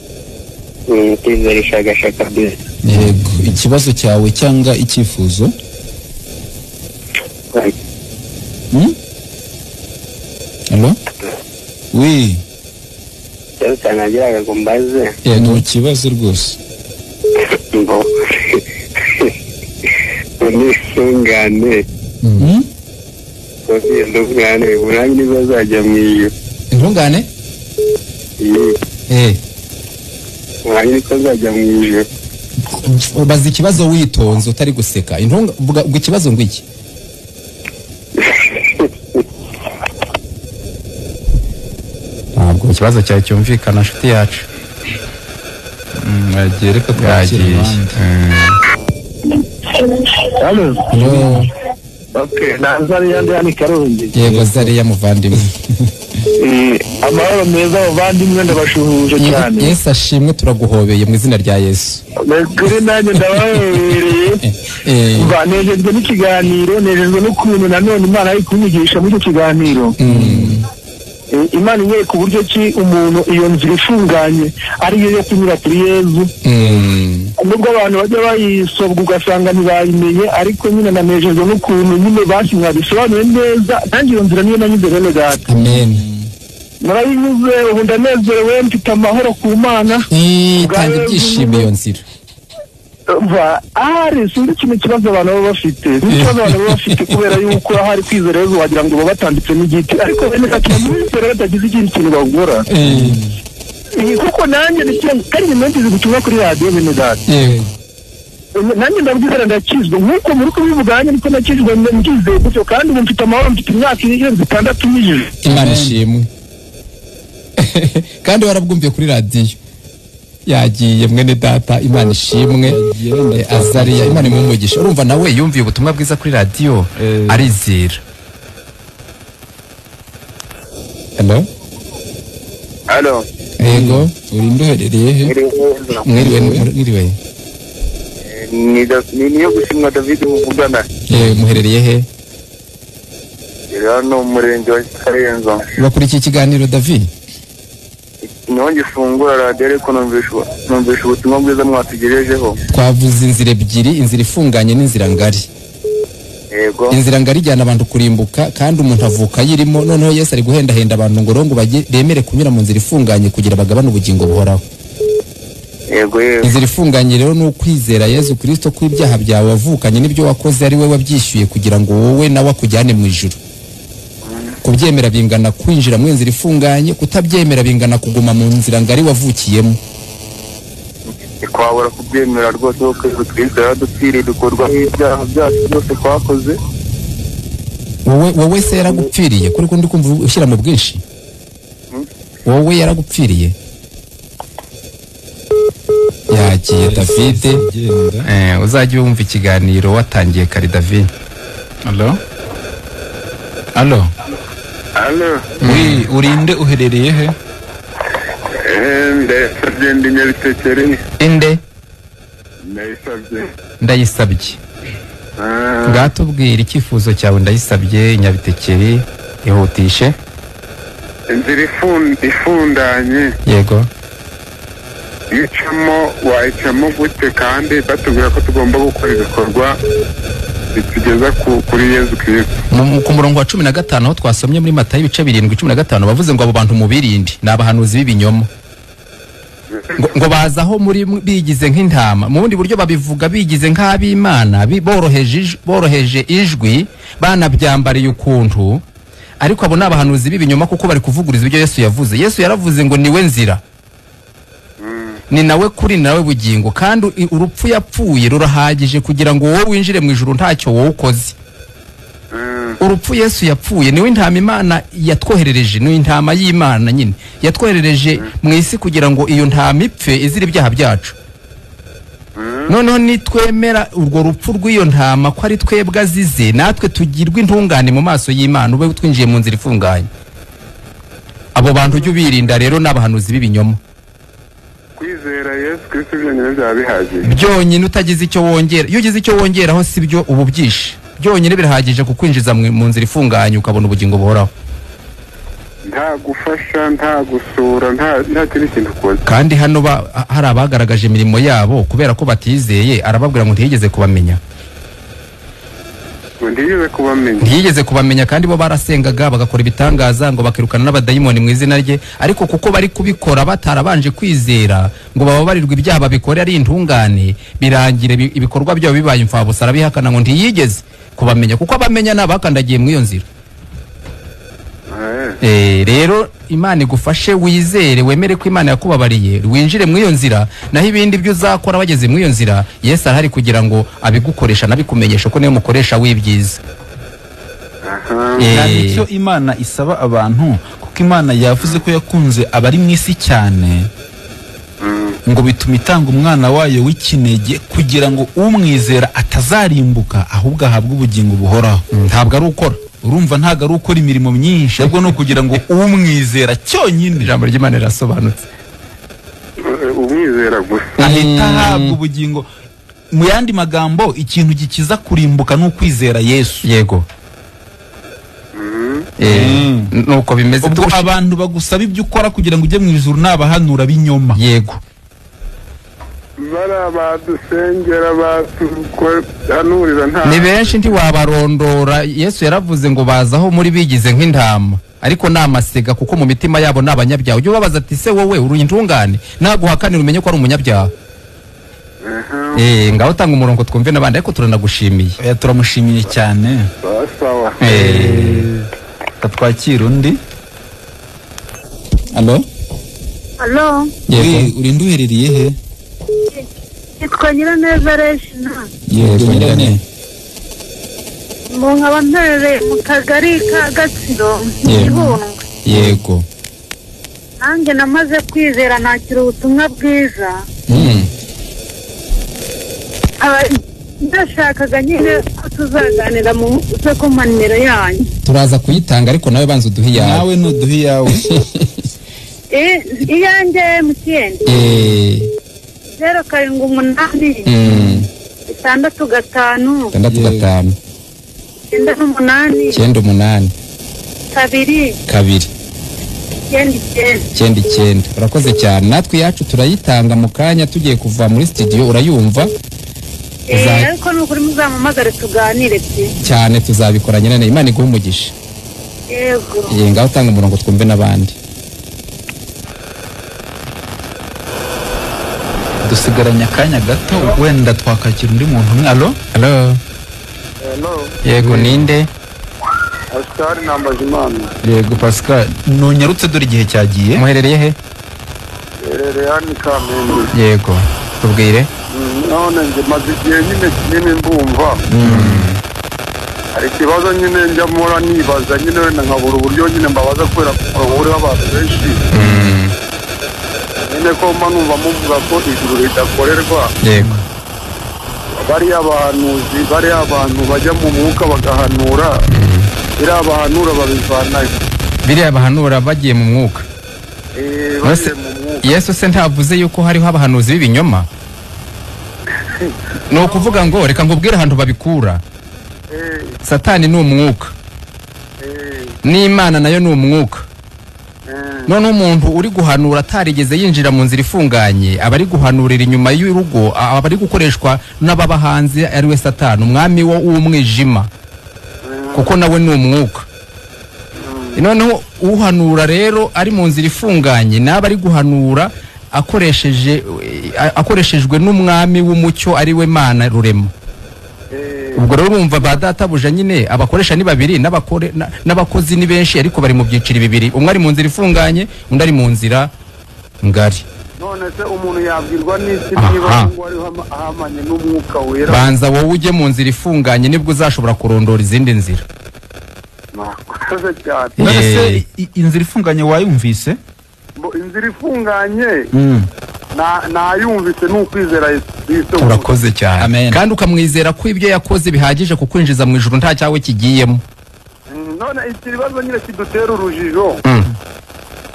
Kwizera Ishagasha kabisa. Yego, ikibazo cyawe cyangwa icyifuzo? Allo? Oui. Cyane nagiraga ngo mbaze. Yego, ikibazo rwose. Ngo nishungane. Intungane urangi nizo zajya mu iyo. Intungane? Urangi niko zajya mu iyo. Ubaza ikibazo witonze utari guseka. Intunga uvuga ikibazo ngo iki? Ntabwo ikibazo cyawe cyumvikana nshuti yacu. Yagiye reka twakire abandi. Allo. Okay, na Zariya ndi hano i Karongi. Yego Zariya muvandimwe. Amahoro meza bavandimwe, ndabashuhuje cyane. Yesu ashimwe, turaguhobeye mu izina rya Yesu. Kuri nanjye ndabahobereye. Nejejwe n'ikiganiro, nejejwe n'ukuntu nanone Imana ari kunyigisha muri icyo kiganiro. Imana inyereka uburyo ki umuntu iyo nzira ifunganye ariyo yo kunyura kuri Yezu. Nubwo abantu bajya bayisobwa ugasanga ntibayimenye, ariko nyine nanejejwe n'ukuntu nyine basi mwabisobanuye neza. Nanjye iyo nzira niyo nanyuze bene data. Amen. Narayinyuze, ubu ndanezerewe, mfite amahoro ku Mana. Tanga ibyishimo iyo nzira. Ahari sinzi ikintu kibazo abantu baba bafite, n'ikibazo abantu baba bafite kubera yuko ahari kwizera Yezu wagira ngo baba batambitse n'igiti, ariko bene data mwizera batagize ikindi kintu bagura. Kuko nanjye kandi numvise ubutumwa kuri radiyo bene data. Nanjye ndabwizera ndakizwa nk'uko muri kubivuga, nanjye niko nakizwa ndizeye gutyo, kandi ubu mfite amahoro, mfite imyaka irenze 6 nyijije. Imana ishimwe. Kandi warabwumviye kuri radiyo. Yagiye mwene data, Imana ishimwe. Azariya, Imana imumugisha. Urumva nawe yumviye ubutumwa bwiza kuri radiyo arizera. Hello? Hello. Yego, urinde uherereye he? Mwiriwe, mwiriwe. Ni niyo gushimwa David muvugana. Muherereye he? Hano mu murenge wa Karenzo. Bakurikiye ikiganiro David? Niho ngifungura radiyo ariko numvisha ubutumwa bwiza mwatugejejeho. Twavuze inzira ebyiri, inzira ifunganye n'inzira ngari. Yego. Inzira ngari ijyana abantu kurimbuka kandi umuntu avuka ayirimo. Noneho Yesu ari guhendahenda abantu ngo rongo bemere kunyura mu nzira ifunganye kugira bagabane ubugingo buhoraho. Yego yego. Inzira ifunganye rero ni ukwizera Yesu Kristo ko ibyaha byawe wavukanye n'ibyo wakoze ari we wabyishyuye kugira ngo wowe nawe akujyane mu ijuru. Kubyemera bingana kwinjira mu nzira ifunganye, kutabyemera bingana kuguma mu nzira ngari wavukiyemo. Twabura kubyemera rwose kuko Yesu Kristo yaradupfiriye dukorwa ibyaha byacu byose twakoze. Wowe se yaragupfiriye? Kuri kundi kumva ushyira mu bwinshi. Wowe yaragupfiriye? Yagiye David. Uzajye wumva ikiganiro watangiye kare David. Allo? Allo? Allo. Oui, urinde uherereye he? Ndayisabye ndi Nyabitekeri. Inde? Ndayisabye. Ndayisabye. Ngatubwira icyifuzo cyawe Ndayisabye Nyabitekeri, ihutishe. Inzira ifundanye. Yego. Icamo wayicamo gute kandi batubwira ko tugomba gukora ibikorwa bitugeza kuri Yesu Kristo. Ku murongo wa 15 aho twasomye muri Matayo ibice 7:15 bavuze ngo abo bantu mubirinde ni abahanuzi b'ibinyoma. Ngo bazaho muri bigize nk'intama, mu bundi buryo babivuga bigize nk'ab'Imana, boroheje ijwi banabyambariye ukuntu, ariko abo ni abahanuzi b'ibinyoma kuko bari kuvuguriza ibyo Yesu yavuze. Yesu yaravuze ngo niwe nzira, ni nawe kuri, nawe bugingo, kandi urupfu yapfuye rurahagije kugira ngo wowe winjire mu ijuru ntacyo wowe ukoze. Urupfu Yesu yapfuye niwe intama Imana yatwoherereje, niwe intama y'Imana nyine yatwoherereje mu isi kugira ngo iyo ntama ipfe izira ibyaha byacu. Noneho nitwemera urwo rupfu rw'iyo ntama ko ari twebwe azize, natwe tugirwa intungane mu maso y'Imana, ube twinjiye mu nzira ifunganye. Abo bantu ujye ubirinda rero, ni abahanuzi b'ibinyoma. Kwizera Yesu Kristo byonyine byaba bihagije? Byonyine, utagize icyo wongera. Iyo ugize icyo wongeraho si byo, ubu byishe. Byonyine birahagije kukwinjiza mu nzira ifunganye, ukabona ubugingo buhoraho. Nta gufasha, nta gusura, nta kindi kintu ukoze. Kandi hano hari abagaragaje imirimo yabo kubera ko batizeye, arababwira ngo ntiyigeze kubamenya. Ngo ntiyigeze kubamenya. Ntiyigeze kubamenya, kandi bo barasengaga bagakora ibitangaza, ngo bakirukana n'abadayimoni mu izina rye, ariko kuko bari kubikora batarabanje kwizera ngo bababarirwe ibyaha, babikore ari intungane, birangire ibikorwa byabo bibaye imfabusa, arabihakana ngo ntiyigeze kubamenya, kuko abamenya ni abakandagiye mu iyo nzira. Rero Imana igufashe wizere, wemere ko Imana yakubabariye, winjire mu iyo nzira. Naho ibindi byo uzakora bageze mu iyo nzira, Yesu arahari kugira ngo abigukoresha nabikumenyesha ko niyo mukoresha w'ibyiza. Nta icyo Imana isaba abantu, kuko Imana yavuze ko yakunze abari mu isi cyane, ngo bituma itanga umwana wayo w'ikinege kugira ngo umwizera atazarimbuka ahubwo ahabwe ubugingo buhoraho. Ntabwo ari ukora, urumva ntabwo ari ukora imirimo myinshi, ahubwo ni ukugira ngo umwizera cyonyine. Ijambo ry'Imana rirasobanutse. Umwizera gusa ahita ahabwa ubugingo. Mu yandi magambo, ikintu gikiza kurimbuka ni ukwizera Yesu. Yego. Nuko bimeze. Ubwo abantu bagusaba ibyo ukora kugira ngo ujye mu ijuru ni abahanura b'inyoma. Yego. Bari badusengera batuhanurira nta ni benshi ntiwabarondora. Yesu yaravuze ngo bazaho muri bigize nk'intama, ariko ni amasega, kuko mu mitima yabo ni abanyabyaha. Ujye ubabaza ati se wowe uri intungane, naguhakanira umenye ko ari umunyabyaha. Ngaho tanga umurongo twumve n'abandi, ariko turanagushimiye. Turamushimiye cyane. Sawa. Twakira undi. Allo? Allo? Yego, uri nduherereye he? Nitwa Nyiraneza Regina. Yego Nyirane. Mu nkaba mperereye mu kagari ka Gatsiro, Gihundwe. Yego. Nanjye namaze kwizera nakira ubutumwa bwiza. Ndashakaga nyine ko tuzaganira mu ko nimero yanyu. Turaza kuyitanga, ariko nawe banza uduhe iyawe. Nawe nuduhe iyawe. Iyanjye MTN. 0 7 8 6 5 6 5 9 8 9 8 2 2 9 9 9 9. Urakoze cyane. Natwe yacu turayitanga mu kanya tugiye kuva muri studio, urayumva? Ariko nukuri muzamamagare tuganire pe. Cyane tuzabikora nyine. Imana iguhe umugisha. Yego. Ngaho tanga umurongo twumve n'abandi. Dusigaranye akanya gato, wenda twakakira undi muntu umwe. Allo? Allo? Hello. Yego, ninde? Pascal Nambajimana. Yego Pascal, ntunyarutse dore igihe cyagiye. Muherereye he? Herereye hano i Kamembe. Yego, tubwire. None nje maze igihe nyine kinini mbumva. Hari ikibazo nyine njya mpora nibaza nyine, wenda nkabura uburyo nyine mbabaza kubera ko uriho abantu benshi. Nyine ko mba numva muvuga ko ijuru ridakorerwa. Yego. Bariya bahanuzi, bariya abantu bajya mu mwuka bagahanura, biriya bahanura babivanayo. Biriya bahanura bagiye mu mwuka. Bagiye mu mwuka. Yesu se ntavuze yuko hariho abahanuzi b'ibinyoma? Ni ukuvuga ngo reka nkubwire ahantu babikura. Satani ni umwuka. N'Imana nayo ni umwuka. None umuntu uri guhanura atarigeze yinjira mu nzira ifunganye, aba ari guhanurira inyuma y'urugo, aba ari gukoreshwa n'ababa hanze, ari we Satani, umwami wo w'umwijima, kuko nawe ni umwuka. Noneho uhanura rero ari mu nzira ifunganye, naba ari guhanura akoreshejwe n'umwami w'umucyo, ari we Mana rurema. Ubwo rero urumva ba databuja nyine abakoresha ni babiri, n'abakozi ni benshi, ariko bari mu byiciro bibiri, umwe ari mu nzira ifunganye, undi ari mu nzira ngari. None se umuntu yabwirwa n'iki niba ngo ariho ahamanye n'umwuka wera? Banza wowe ujye mu nzira ifunganye, nibwo uzashobora kurondora izindi nzira. Mwakoze cyane. None se inzira ifunganye wayumvise? Inzira ifunganye Nayumvise ni ukwizera Yesu Kristo. Urakoze cyane. Kandi ukamwizera ko ibyo yakoze bihagije kukwinjiza mu ijuru nta cyawe kigiyemo. None ikibazo nyine kidutera urujijo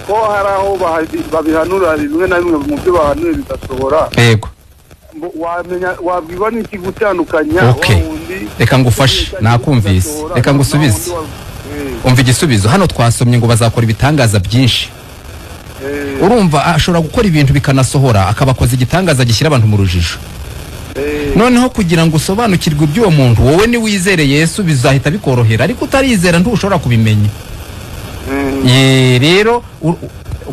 ko hari aho babihanura bimwe na bimwe mu byo bahanuye bigasohora. Yego. Wamenya wabwirwa n'iki gutandukanya wa wundi? Reka ngufashe, nakumvise. Reka ngusubize. Umva igisubizo. Hano twasomye ngo bazakora ibitangaza byinshi. Urumva ashobora gukora ibintu bikanasohora, akabakoza igitangaza gishyira abantu mu rujijo. Noneho kugira ngo usobanukirwe iby'uwo muntu, wowe ni wizere Yesu bizahita bikorohera, ariko utarizera ntushobora kubimenya. Rero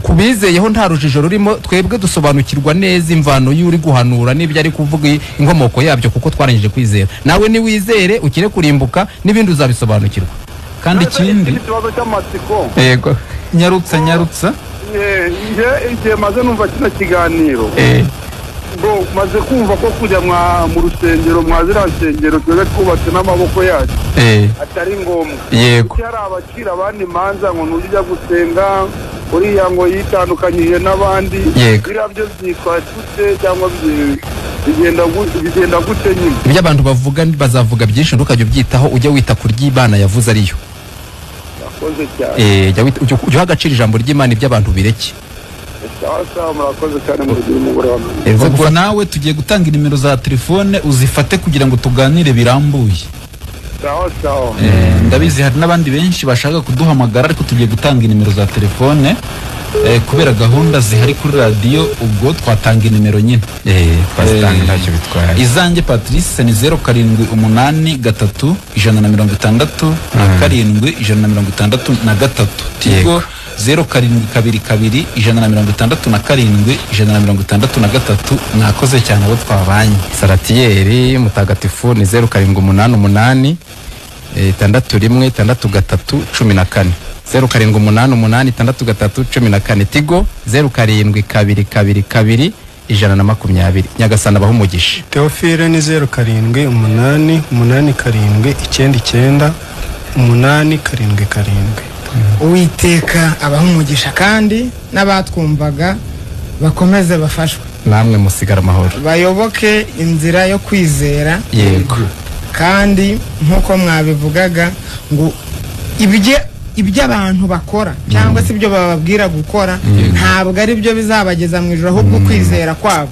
kubizeyeho nta rujijo rurimo, twebwe dusobanukirwa neza imvano y'uri guhanura n'ibyo ari kuvuga inkomoko yabyo, kuko twarangije kwizera. Nawe ni wizere ukire kurimbuka n'ibindi uzabisobanukirwa. Kandi ikindi ikibazo cy'amatsiko. Yego. Nyarutsa. Igihe maze numva kino kiganiro, bo maze kumva ko kujya mu rusengero, mwa ziriya nsengero twebwe twubatse n'amaboko yacu atari ngombwa. Yego. Hari abacira abandi imanza ngo ntujya gusenga uriya ngo yitandukanyije n'abandi, biriya byo byitwa gute cyangwa bigenda gute nyine? Ibyo abantu bavuga bazavuga byinshi, ntukajya ubyitaho, ujye wita ku ry'Imana yavuze ariyo. Murakoze cyane. Jya uha agaciro ijambo ry'Imana, ibyo abantu bireke. Sawa, murakoze cyane, murugire umugoroba mwiza. Ubwo nawe tugiye gutanga inimero za telefone uzifate kugira ngo tuganire birambuye. Sawa sawa. Ndabizi hari n'abandi benshi bashaka kuduhamagara, ariko tugiye gutanga inimero za telefone kubera gahunda zihari kuri radiyo, ubwo twatanga inimero nyine. Twazitanga ntacyo bitwaye. Izanjye Patrice ni 0783 167 163. Tigo 0722 167 163. Mwakoze cyane abo twabanye. Saratiyeri mutagatifu ni 0788 61 63 14. 0788 63 14. Tigo 0722 120. Nyagasana abahe umugisha. Theophile ni 0788 799 877. Uwiteka abahe umugisha, kandi n'abatwumvaga bakomeze bafashwe. Namwe musigara amahoro, bayoboke inzira yo kwizera. Yego. Kandi nkuko mwabivugaga ngo ibyo abantu bakora cyangwa se ibyo bababwira gukora ntabwo ari byo bizabageza mu ijuru, ahubwo kwizera kwabo.